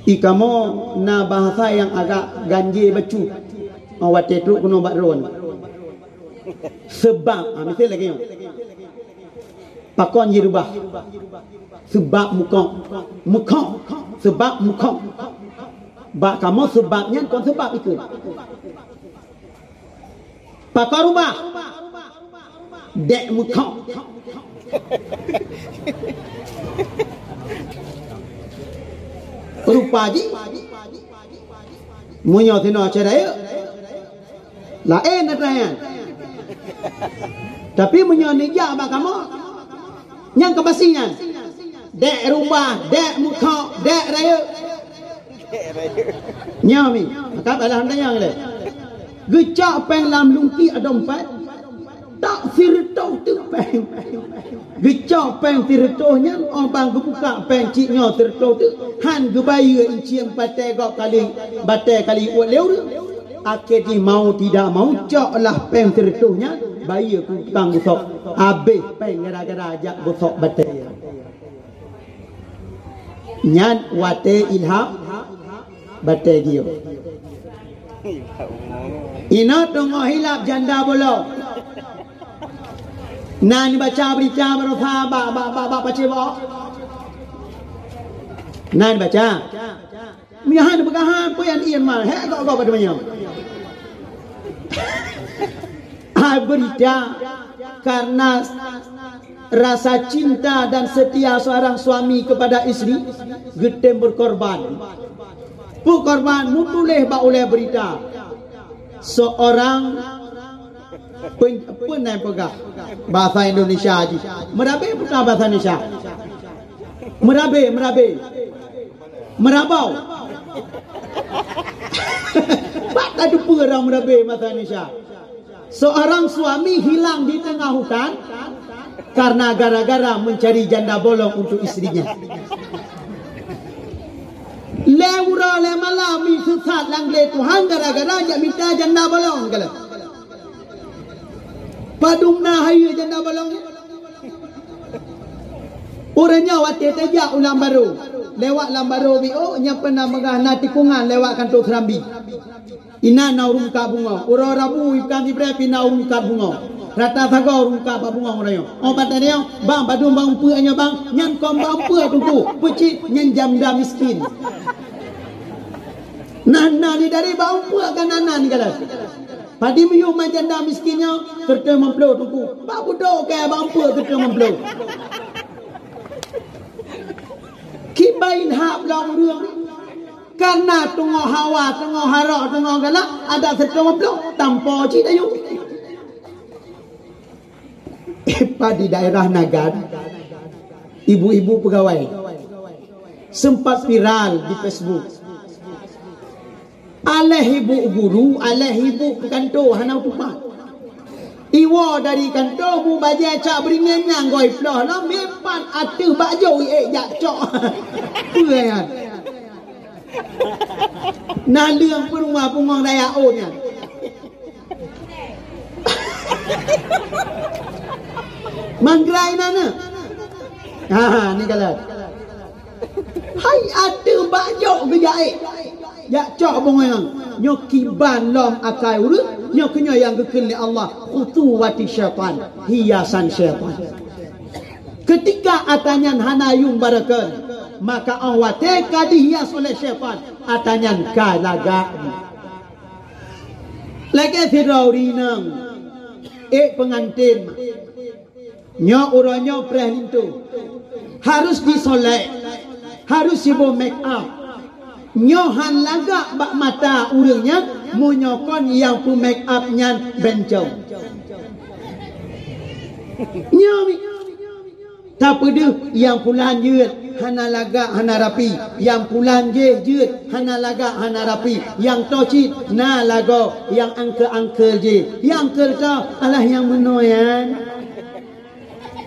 I kamoe na bahasa nyang agak ganjé bacut. Oh, watée trok keunoe bak droe. Seubab, ah, miseu lagée nyoe. Pakon jih reubah? Seubab meukhok. Meukhok. Seubab meukhok. Bak kamoe seubab nyan kon seubab ikeu. Pakon reubah? Dék meukhok. Rupa jih Meunyoe sinoe cit rayeuk, laén atra nyan. Tapi meunyoe neujak bak kamoe, nyang ka pasti nyan. Dek rumbah, dek meukhok, dek rayeuk. Nyoe mi, maka balah tanyong lé. Geucok péng lam lungki adompet, tak sireutôh teuk péng. Geucok péng sireutôh nyan, óh ban geubuka péng cit nyoe sireutôh teuk, han geubayeue incien batée gob kali, batée kali uet lé ureuëng. Akhé jih mau tidak mau, cok lah péng sireutôh nyan, bayeue keu tukang gusok. Habéh péng gara-gara jak gusok batée. Nyan watée ilham batée jiyue. Inoe teungoh hilab janda bolong. Na neubaca beurita baroesa bak, bak, bak, bak pacé bak? Na neubaca? Meuhan peugah peue nyang ién mal, hék gob-gob pada meunyoe. Ah, beurita karena rasa cinta dan setia seorang suami kepada istri, geutem berkorban. Peue korban? Meutuléh bak ulée beurita. Seorang pen-, peue nan peugah bahasa Indonesia jih. Meurabe peugah bahasa Indonesia. Meurabe, meurabe. Meurabau. Bak tateupeue orang meurabe bahasa Indonesia. Seorang suami hilang di tengah hutan karena gara-gara mencari janda bolong untuk istrinya. Lhée uroe lhée malam mi seusat lam glé Tuhan gara-gara jak mita janda bolong kala. Padum na hayeue janda bolong nyan? Ureuëng nyoe watée tajak u Lam Barô, lewat Lam Barô B O, nyang pernah meugah na tikungan lewat kantô Serambi. Inan na ureuëng meukat bungöng. Uroe Rabu ikan ibrah pih na ureuëng meukat bungöng. Rata sagoe ureuëng meukat bak bungöng uroe nyoe. Oh, bak tanyoe, bang, padum bang umpeuek nyoe, bang? Nyan kon bang umpeuek, Teungku. Peucit nyan janda miskin. Nah, nah, ni dari bang umpeuek kan, nah, nah, ni kala. Padum miyueb man janda miskin nyoe, seureutôh limong ploh, Teungku. Bak budok keu bang umpeuek seureutôh limong ploh. Kiban hak blang ureuëng. Karena teungoh hawa, teungoh harok, teungoh galak, ada seureutôh limong ploh, tampo cit ayue. Pat di daerah Nagan, ibu-ibu pegawai sempat viral di Facebook. Aléh ibu guru, aléh ibu peukanto hana tupat. Iwoe dari kanto, bu bajée cak beuringén nyang goi ploh lom, mipan ateueh bak jôk iék jak cok. Peue nyan? Naleueng peurumoh punggong daya ôn nyan. Mangkrai na na. Ha, ni kala. Hai ateueh bak jôk geujak ék. Jak cok bungöng nyoe kiban lom akai ureuëng, nyoe keunyoe nyang geukheun lé Allah, khutuwati syaitan, hiasan syaitan. Ketika ata nyan hana yuem barokon, maka óh watée ka dihias oleh syaitan, ata nyan ka lagak. Lagée sidroe ureuëng inong ék peunganten. Nyoe uroe nyoe preh linto. Harus disolek. Harus siboh make up. Nyoe han lagak bak mata ureuëng nyan, meunyoe kon nyang peu make up nyan bencong. Nyoe mi. Tapeudeuh, nyang pulan jeuet hana lagak hana rapi, nyang pulan jéh jeuet hana lagak hana rapi, nyang toh cit na lagoe, nyang angkeu-angkeu jéh, nyang angkeu toh alah nyang meunoe nyan.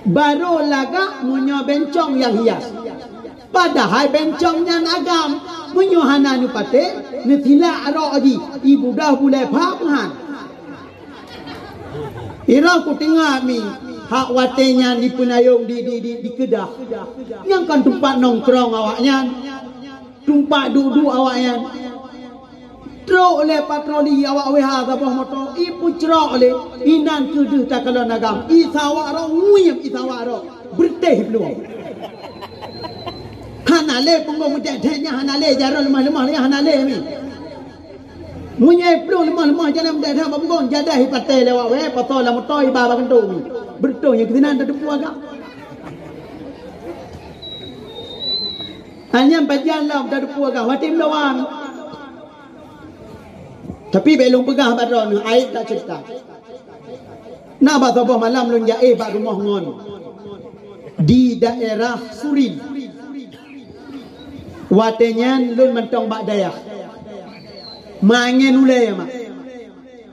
Barô lagak meunyoe bencong nyang hias. Padahai bencong nyan agam, meunyoe hana neupatéh, neutilak rok jih, ibudah bulée pha peuhan. Iroh kuteuingat mi, hak watée nyan di Peunayong di, di, di, di Keudah. Nyang kon teumpat nongkrong awaknyan, teumpat duek-duek awaknyan. Trok lé patroli awak W H saboh moto, ipeucrok lé, inan keuh deuh takalon agam, isawak rok, nguiem isawak rok, beureutéh peulueng. Hana lé punggong meudek-dek nyan, hana lé jaroe leumah-leumah nyan, hana lé mi. Meunyoe plueng leumah-leumah jalan meudaih-daih bak bungong, jadah ipatéh lewat wée, pasoe lam moto iba bak keuntong. Beureutoh nyang keusinan tateupeue agam. Hana nyan pajan lom tateupeue agam, watée meulawan. Tapi bék lôn peugah bak droeneuh, aéb that ceurita. Na bak saboh malam lôn jak éh bak rumoh ngon di daerah Surin. Watée nyan lôn mantong bak dayah. Meuangén ulée mak.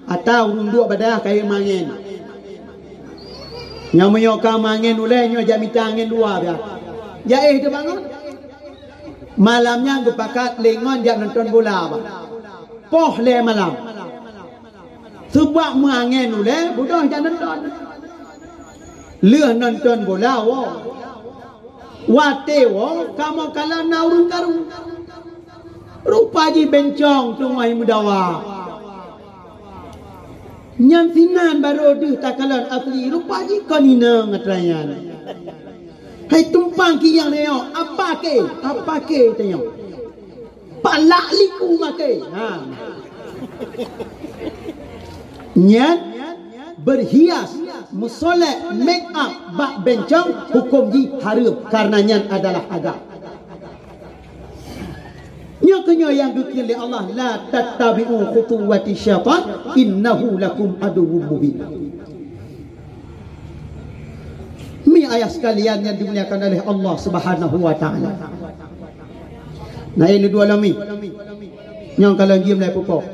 Ata ureuëng duek bak dayah kayém meuangén. Nyang meunyoe ka meuangén ulée nyoe jak mita angén luwa biasa. Jak éh teuh bangon. Malam nyan geupakat lé ngon jak nonton bola bah. Poh lhée malam. Seubab meuangén ulée beudôh jak nonton. Lheueh nonton bola woe. Watée woe kamoe kalon na ureuëng karu. Rupa jih bencong teungoh meudawa. Nyan sinan barô deuh takalon asli, rupa jih kon inong atra nyan. Hai tumpang kiyang nyoe, apa ke? Apa ke tanyoe? Palak liku makai. Ha. Nyan berhias, meusolek, make up bak bencong, hukum jih hareuem karena nyan adalah agam. Nyoe keuh nyoe nyang geukheun lé Allah, "La tattabi'u khutuwati syaitan, innahu lakum aduwwum mubin." Mi ayah sekalian yang dimuliakan oleh Allah Subhanahu wa taala. Nah, ini dua lami. Nyang kalau jiem lai pupo.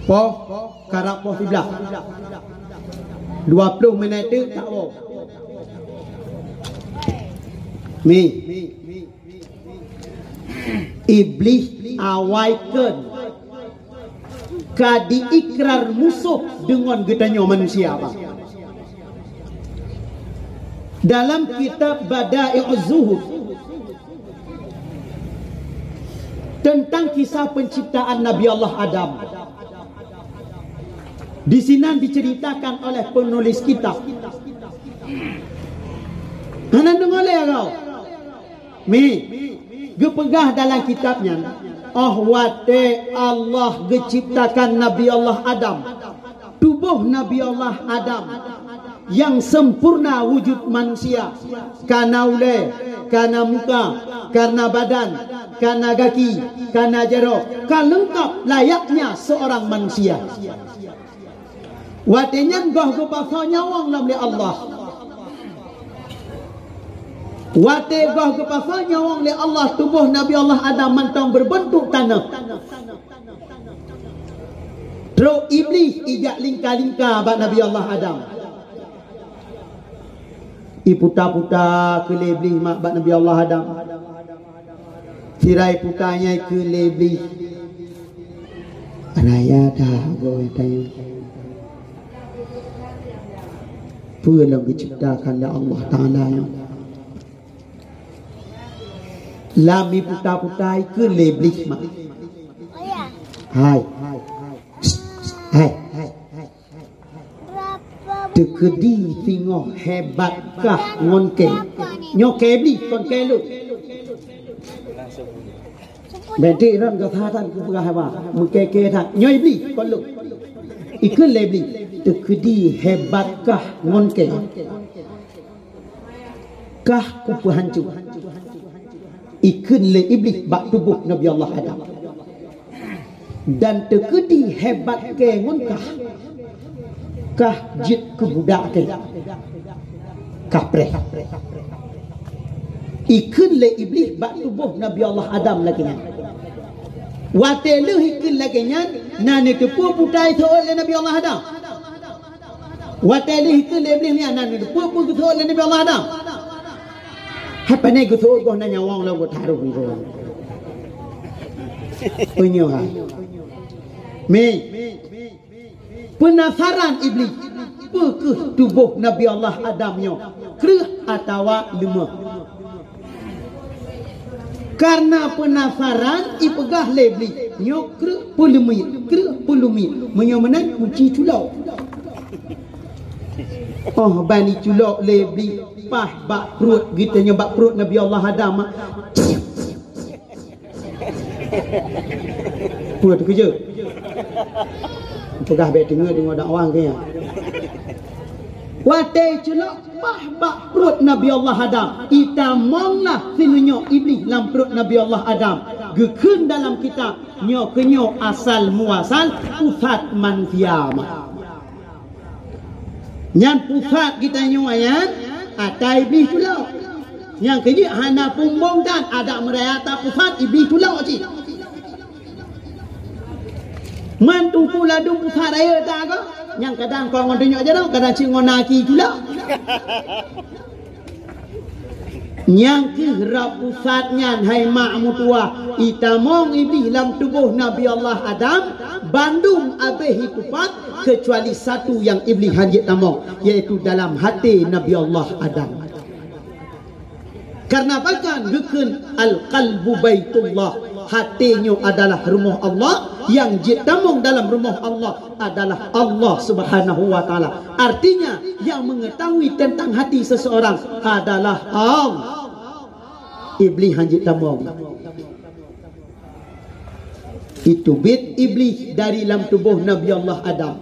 Po, karab po siblah. Dua puluh minit tu tak po. Mi. Iblih awai kheun ka diikrar musoh deungon geutanyoe manusia, bah. Dalam kitab Bada'i'uz Zuhud, tentang kisah penciptaan Nabi Allah Adam. Di sinan diceritakan oleh penulis kitab. Hana deungoe lé kau. Mi, geupeugah dalam kitab nyan, oh watée Allah geuciptakan Nabi Allah Adam, tuboh Nabi Allah Adam nyang sempurna wujud manusia, kana ulée, kana muka, kana badan, kana gaki, kana jaroe, ka leungkab layaknya seorang manusia. Watée nyan goh geupasoe nyawöng lom lé Allah. Watée goh geupasoe nyawöng lé Allah, tuboh Nabi Allah Adam mantong berbentuk taneuh. Trok Iblih ijak lingka-lingka bak Nabi Allah Adam. Iputa-puta keu lé Iblih mak bak Nabi Allah Adam. Sira iputa nyan keu lé Iblih. Raya dah goe tanya. Peue lom geuciptakan lé Allah Taala nyoe? Lam iputa-puta ikheun lé Iblih mak. Hai. Hai. Teukeudi singoh hebat kah ngon kée. Nyoe kée Iblih kon kée lôn. Beudek ron gata tan kupeugah haba, meukée-kée that. Nyoe Iblih kon lôn. Ikheun lé Iblih, teukeudi hebat kah ngon kée. Kah kupeuhanco. Ikheun lé Iblih bak tuboh Nabi Allah Adam. Dan teukeudi hebat kée ngon kah, kah jeuet keu budak kée. Kah preh. Ikheun lé Iblih bak tuboh Nabi Allah Adam lagée nyan. Watée lheueh ikheun lagée nyan, na neuteupeue peue nyang iseuôt lé Nabi Allah Adam? Watée lheueh ikheun lé Iblih nyan, na neuteupeue peue geuseuôt lé Nabi Allah Adam? Hai pane geuseuôt goh na nyawöng lom geutarôh nibak. Peunyoe hai. Mi. Peunasaran Iblih, peue kheueh tuboh Nabi Allah Adam nyoe, kreueh atawa leumah? Karena peunasaran ipeugah lé Iblih, nyoe kreueh peuleumiet, kreueh peuleumiet. Meunyoe meunan kunci culok. Oh, ban iculok lé Iblih paih bak pruet geutanyoe, bak pruet Nabi Allah Adam. Peue teukeujot? Peugah bék teungoh deungoe dakwah keu nyan. Watée culok paih bak pruet Nabi Allah Adam, itamong lah sineunyoe Iblih lam pruet Nabi Allah Adam. Geukheun dalam kitab, nyoe keunyoe asal muasal pusat manusia mah. Nyan pusat geutanyoe nyan ata Iblih tulok. Nyang keujeuet hana pumbong dan adak meuraya ata pusat Iblih tulok cit. Man teungku ladum pusat rayeuk ata kah? Nyang kadang kon ngon dunyok jaroe, kadang cit ngon aki tulok. Nyang kheueh rab pusat nyan hai mak meutuwah, itamong Iblih lam tuboh Nabi Allah Adam, bandum abéh itupat, keucuali satu nyang Iblih hanjeuet tamong, yaitu dalam haté Nabi Allah Adam. Karena pakon geukheun al-qalbu baitullah, haté nyoe adalah rumoh Allah, nyang jeuet tamong dalam rumoh Allah adalah Allah Subhanahu wa Ta'ala. Artinya, yang mengetahui tentang hati seseorang adalah Allah. Iblih hanjeuet tamong. Itu bit Iblih dari lam tuboh Nabi Allah Adam.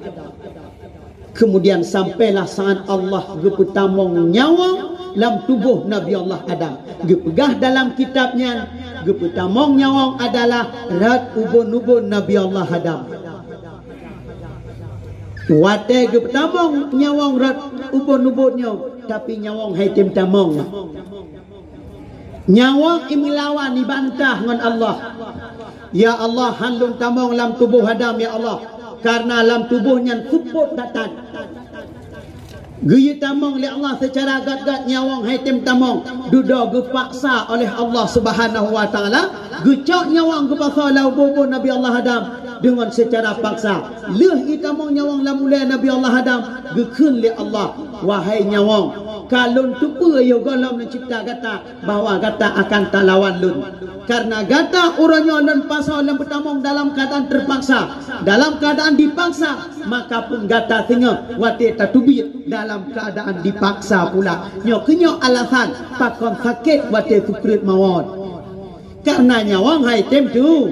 Kemudian sampailah saat Allah geupeutamong nyawöng lam tuboh Nabi Allah Adam. Geupeugah dalam kitab nyan, geupeutamong nyawöng adalah rot ubon-ubon Nabi Allah Adam. Watée geupeutamong nyawöng rot ubon-ubon nyoe, tapi nyawöng hai tem tamong. Nyawöng imeulawan, ibantah ngon Allah. "Ya Allah, han lôn tamong lam tuboh Adam, ya Allah, karena lam tuboh nyan seupôt that-that." Geuyue tamong lé Allah seucara gat-gat, nyawöng hai tem tamong, dudoe geupaksa oleh Allah Subhanahu wa Ta'ala, geucok nyawöng geupasoe lam ubon-ubon Nabi Allah Adam deungon seucara paksa. Lheueh itamong nyawöng lam ulée Nabi Allah Adam, geukheun lé Allah, "Wahai nyawöng, ka lôn teupeue yoh gohlom neucebta gata, bahwa gata akan talawan lôn. Karena gata uroe nyoe lôn pasoe lôn peutamong dalam keuadaan teupaksa, dalam keuadaan dipaksa, maka pun gata singoh watée tateubiet dalam keuadaan dipaksa pula." Nyoe keunyoe alasan pakon sakét watée sukréet mawöt. Karena nyawöng hai tem tu.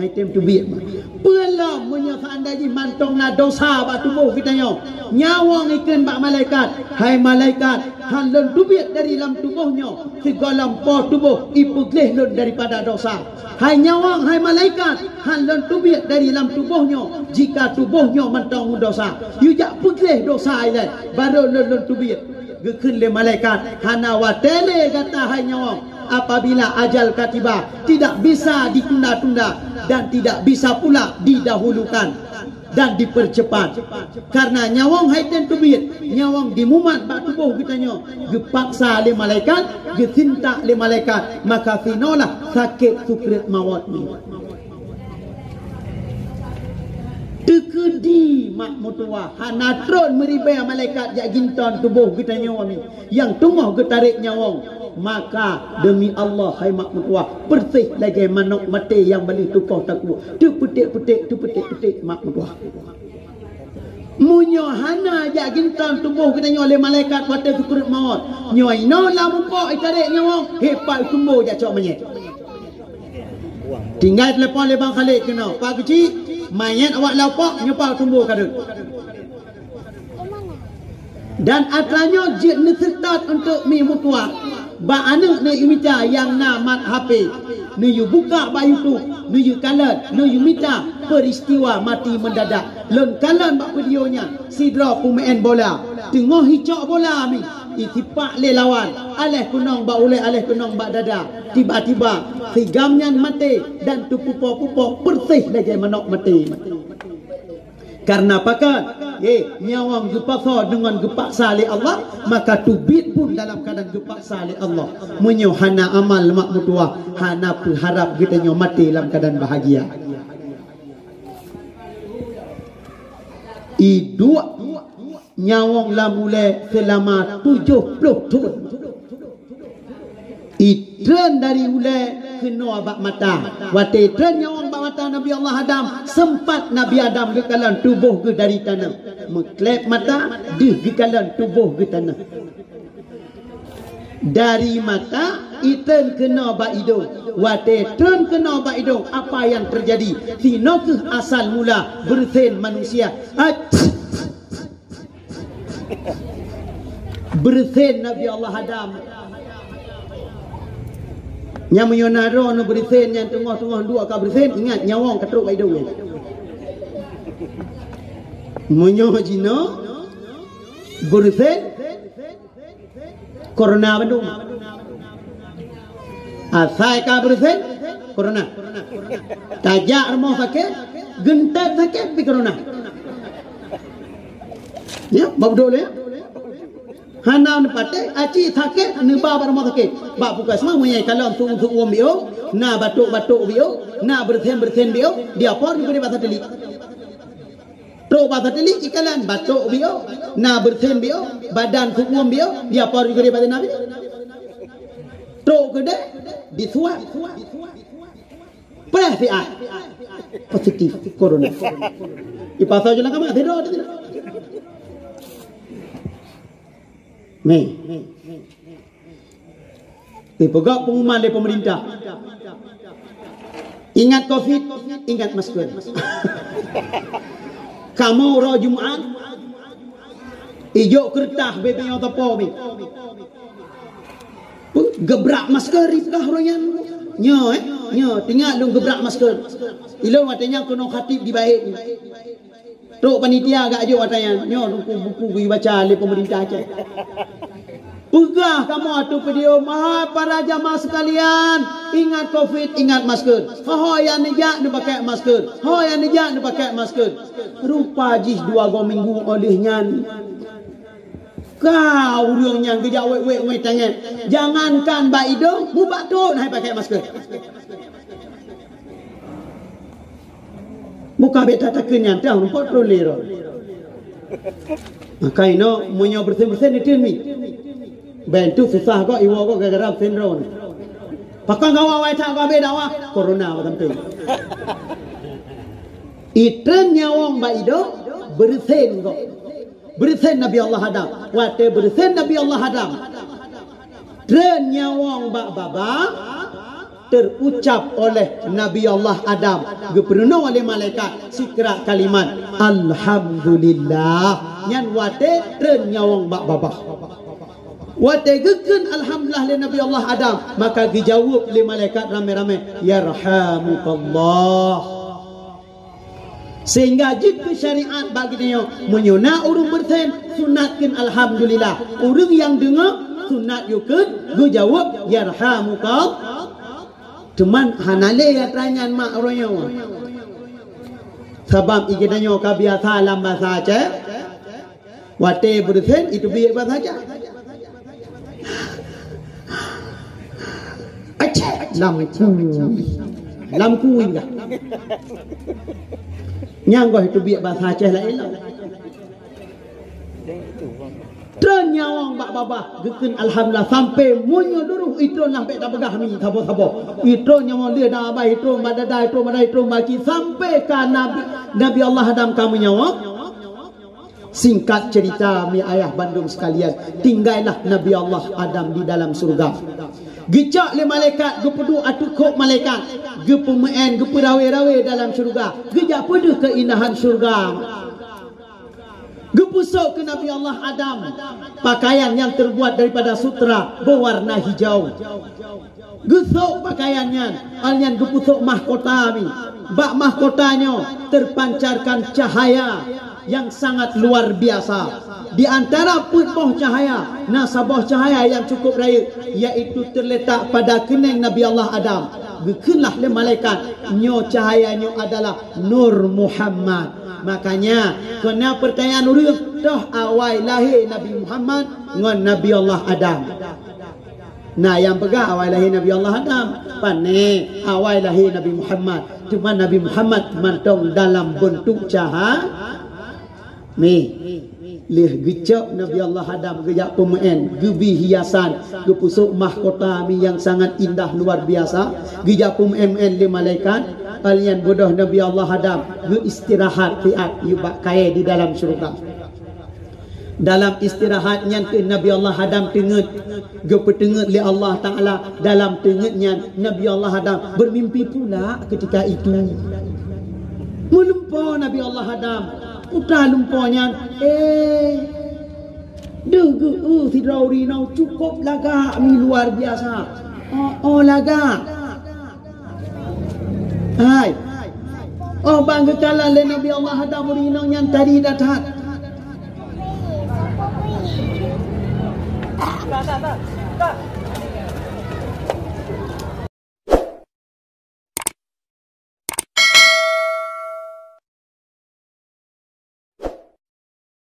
Hai tem teubiet. Peue lom meunyoe seandai jih mantong na dosa bak tuboh geutanyoe, nyawöng ikheun bak malaikat, "Hai malaikat, han lôn teubiet dari lam tuboh nyoe sigohlom po tuboh ipeugleh lôn daripada dosa. Hai nyawöng, hai malaikat, han lôn teubiet dari lam tuboh nyoe jika tuboh nyoe mantong meudosa. Yue jak peugleh dosa ilée, barô lôn lôn teubiet." Geukheun lé malaikat, "Hana watée lé gata hai nyawöng. Apabila ajal ka tiba, tidak bisa ditunda-tunda dan tidak bisa pula didahulukan dan dipercepat. Karena nyawöng hai tem teubiet, nyawöng dimumat bak tuboh geutanyoe, geupaksa lé malaikat, geusintak lé malaikat, maka sinoe lah sakét sukréet mawöt nyoe." Teukeudi mak meutuwah, hana tron meuribée malaikat jak ginton tuboh geutanyoe nyoe. Nyang teungoh geutarek nyawöng, maka demi Allah, hai mak meutuwah, peureuseh lagée manök maté nyang baleuh tukoh takue, teupeuték-peuték, teupeuték-peuték mak meutuwah. Meunyoe hana jak ginton tuboh geutanyoe lé malaikat watée sukréet mawöt, nyoe inoe lam upok itarek nyawöng, hé pat tumbo jak cok manyét. Tinggai teulepon lé Bang Khalid keunoe, "Pak Keuchik, manyét awak lam upok, nyoe pat tumbo ka rhot." Dan atra nyoe jeuet neuseutôt untuk mi meutuah bak aneuëk neuyue mita nyang na mat H P. Neuyue buka bak YouTube, neuyue kalon, neuyue mita peristiwa mati mendadak. Lôn kalon bak video nyan, sidroe peumeu'en bola teungoh icok bola mi, isipak lé lawan, aléh keunong bak ulée, aléh keunong bak dada. Tiba-tiba, sigam nyan maté dan teupupok-pupok peureuseh lagée manök maté. Karena pakon? Eh, nyawöng geupasoe deungon geupaksa lé Allah, maka teubiet pun dalam keuadaan geupaksa lé Allah. Meunyoe hana amal mak meutuah, hana peuharab geutanyoe maté lam keuadaan bahagia. Iduek nyawöng lam ulée seulama tujoh ploh thon. Itreun dari ulée keunoe bak mata. Watée itreun nyawöng bak mata Nabi Allah Adam, seumpat Nabi Adam geukalon tuboh geuh dari tanoh. Meukleb mata, deuh geukalon tuboh geuh tanoh. Dari mata, itreun keunoe bak idong. Watée treun keunoe bak idong, apa nyang teujadi? Sinoe kheueh asal mula beureusen manusia. Ac! Beureusen Nabi Allah Adam. Nyang meunyoe na droeneuh beureusen nyang teungoh-teungoh duek ka beureusen, ingat nyawöng ka trok bak idong nyan. Meunyoe jinoe beureusen, corona bandum. Asai ka beureusen, corona. Tajak rumoh sakét, geuntét sakét pih corona. Ya, bak beudôh lé. Hana neupatéh, aci sakét neuba bak rumoh sakét. Bak puskesmas meunyoe kalon su-, suwöm biôh, na batôk-batôk biôh, na beureusen-beureusen biôh, diapor dikeue bak satelit. Trok bak satelit ikalon batôk biôh, na beureusen biôh, badan suwöm biôh, diapor dikeue bak satelit. Trok keudeh, disuap. Preh siat. Positif corona. Ipasoe jalan kamar, tidur, tidur. Ni. Dipeugah pengumuman lé pemerintah. Ingat covid, ingat masker. Kamoe uroe Jumat, ijok keureutah bebe nyoe teupô mi. Geubrak masker dipeugah uroe nyan. Nyoe, eh? Nyoe, teuingat lôn geubrak masker. Ilôn watée nyan keunoe khatib di Baét. Trok panitia gak jok watée nyan. Nyoe buku-buku geubaca lé pemerintah Aceh. Peugah kamoe ateueh video, "Hai para jamaah sekalian, ingat covid, ingat masker. Ho-ho nyang neujak neupakèk masker. Ho nyang neujak neupakèk masker." Rupa jih dua go minggu óh lheueh nyan, ka ureuëng nyang geujak wék-wék ngon tangai. Jangankan bak idong, mubak thon hai pakèk masker. Buka beta takheun nyan teuh rumpok trok lé roh. Maka inoe meunyoe beureusen-beureusen neuteun mi. Bantu susah kok iwoe kok gara-gara beureusen roh. Pakon gawa wai that kok abéh dakwah corona bak sampéng. Itreun nyawöng bak idong beureusen kok. Beureusen Nabi Allah Adam. Watée beureusen Nabi Allah Adam, treun nyawöng bak babah, terucap oleh Nabi Allah Adam, geupeurunoe lé malaikat sikra kalimat, "Alhamdulillah." Nyan watée treun nyawöng bak babah. Watée geukheun alhamdulillah lé Nabi Allah Adam, maka geujaweueb lé malaikat ramé-ramé, "Yarhamukallah." Sehingga jeuet keu syariat bak geutanyoe, meunyoe na ureuëng beureusen, sunat kheun alhamdulillah. Ureuëng nyang deungoe, sunat yue kheun geujaweueb yarhamukallah. Teuma hana lé atra nyan mak uroe nyoe. Sabab i geutanyoe ka biasa lam basa Aceh, watée beureusen, iteubiet bak saja. Aceh, lam kui. Lam kui kah? Nyang goh iteubiet basa Aceh laén lom. Treun nyawöng bak babah, geukheun alhamdulillah, sampai meunyoe duroh itreun lah bék tapeugah mi saboh-saboh. Itreun nyawöng lé dah abah, itreun bak dada, itreun bak dada, itreun bak ci, sampai ka Nabi, Nabi Allah Adam ka meunyawa. Singkat cerita, mi ayah bandum sekalian, tinggailah Nabi Allah Adam di dalam surga. Geucok lé malaikat, geupeuduek ateueh kok malaikat, geupeumeu'en, geupeurawe-rawe dalam surga, geujak peudeuh keindahan surga. Geupusok keu Nabi Allah Adam pakaian yang terbuat daripada sutra berwarna hijau. Geusok pakaian nyan, awak nyan geupusok mahkota mi. Bak mahkota nyoe terpancarkan cahaya yang sangat luar biasa. Di antara peuet boh cahaya, na saboh cahaya yang cukup rayeuk, yaitu terletak pada kening Nabi Allah Adam. Geukheun lah lé malaikat, nyoe cahaya nyoe adalah Nur Muhammad. Makanya, keu na pertanyaan ureuëng, toh awai lahé Nabi Muhammad ngon Nabi Allah Adam? Na nyang peugah awai lahé Nabi Allah Adam, pane awai lahé Nabi Muhammad. Cuma Nabi Muhammad mantong dalam bentuk cahaya. Mi, lheueh geucok Nabi Allah Adam geujak peumeu'en, geubri hiasan, geupusok mahkota mi nyang sangat indah luar biasa, geujak peumeu'en-meu'en lé malaikat, awak nyan beudôh Nabi Allah Adam geuistirahat siat yue bak kayée di dalam syeuruga. Dalam istirahat nyan kheueh Nabi Allah Adam teungeut, geupeuteungeut lé Allah Taala. Dalam teungeut nyan Nabi Allah Adam bermimpi pula ketika itu. Meulumpoe Nabi Allah Adam, putra lumpoe nyan, eh, deuh geu-eu sidroe ureuëng inong cukup lagak mi luar biasa. Oh, oh lagak. Hai. Oh, bang geukalon lé Nabi Allah Adam ureueng inong nyan tadi that-that.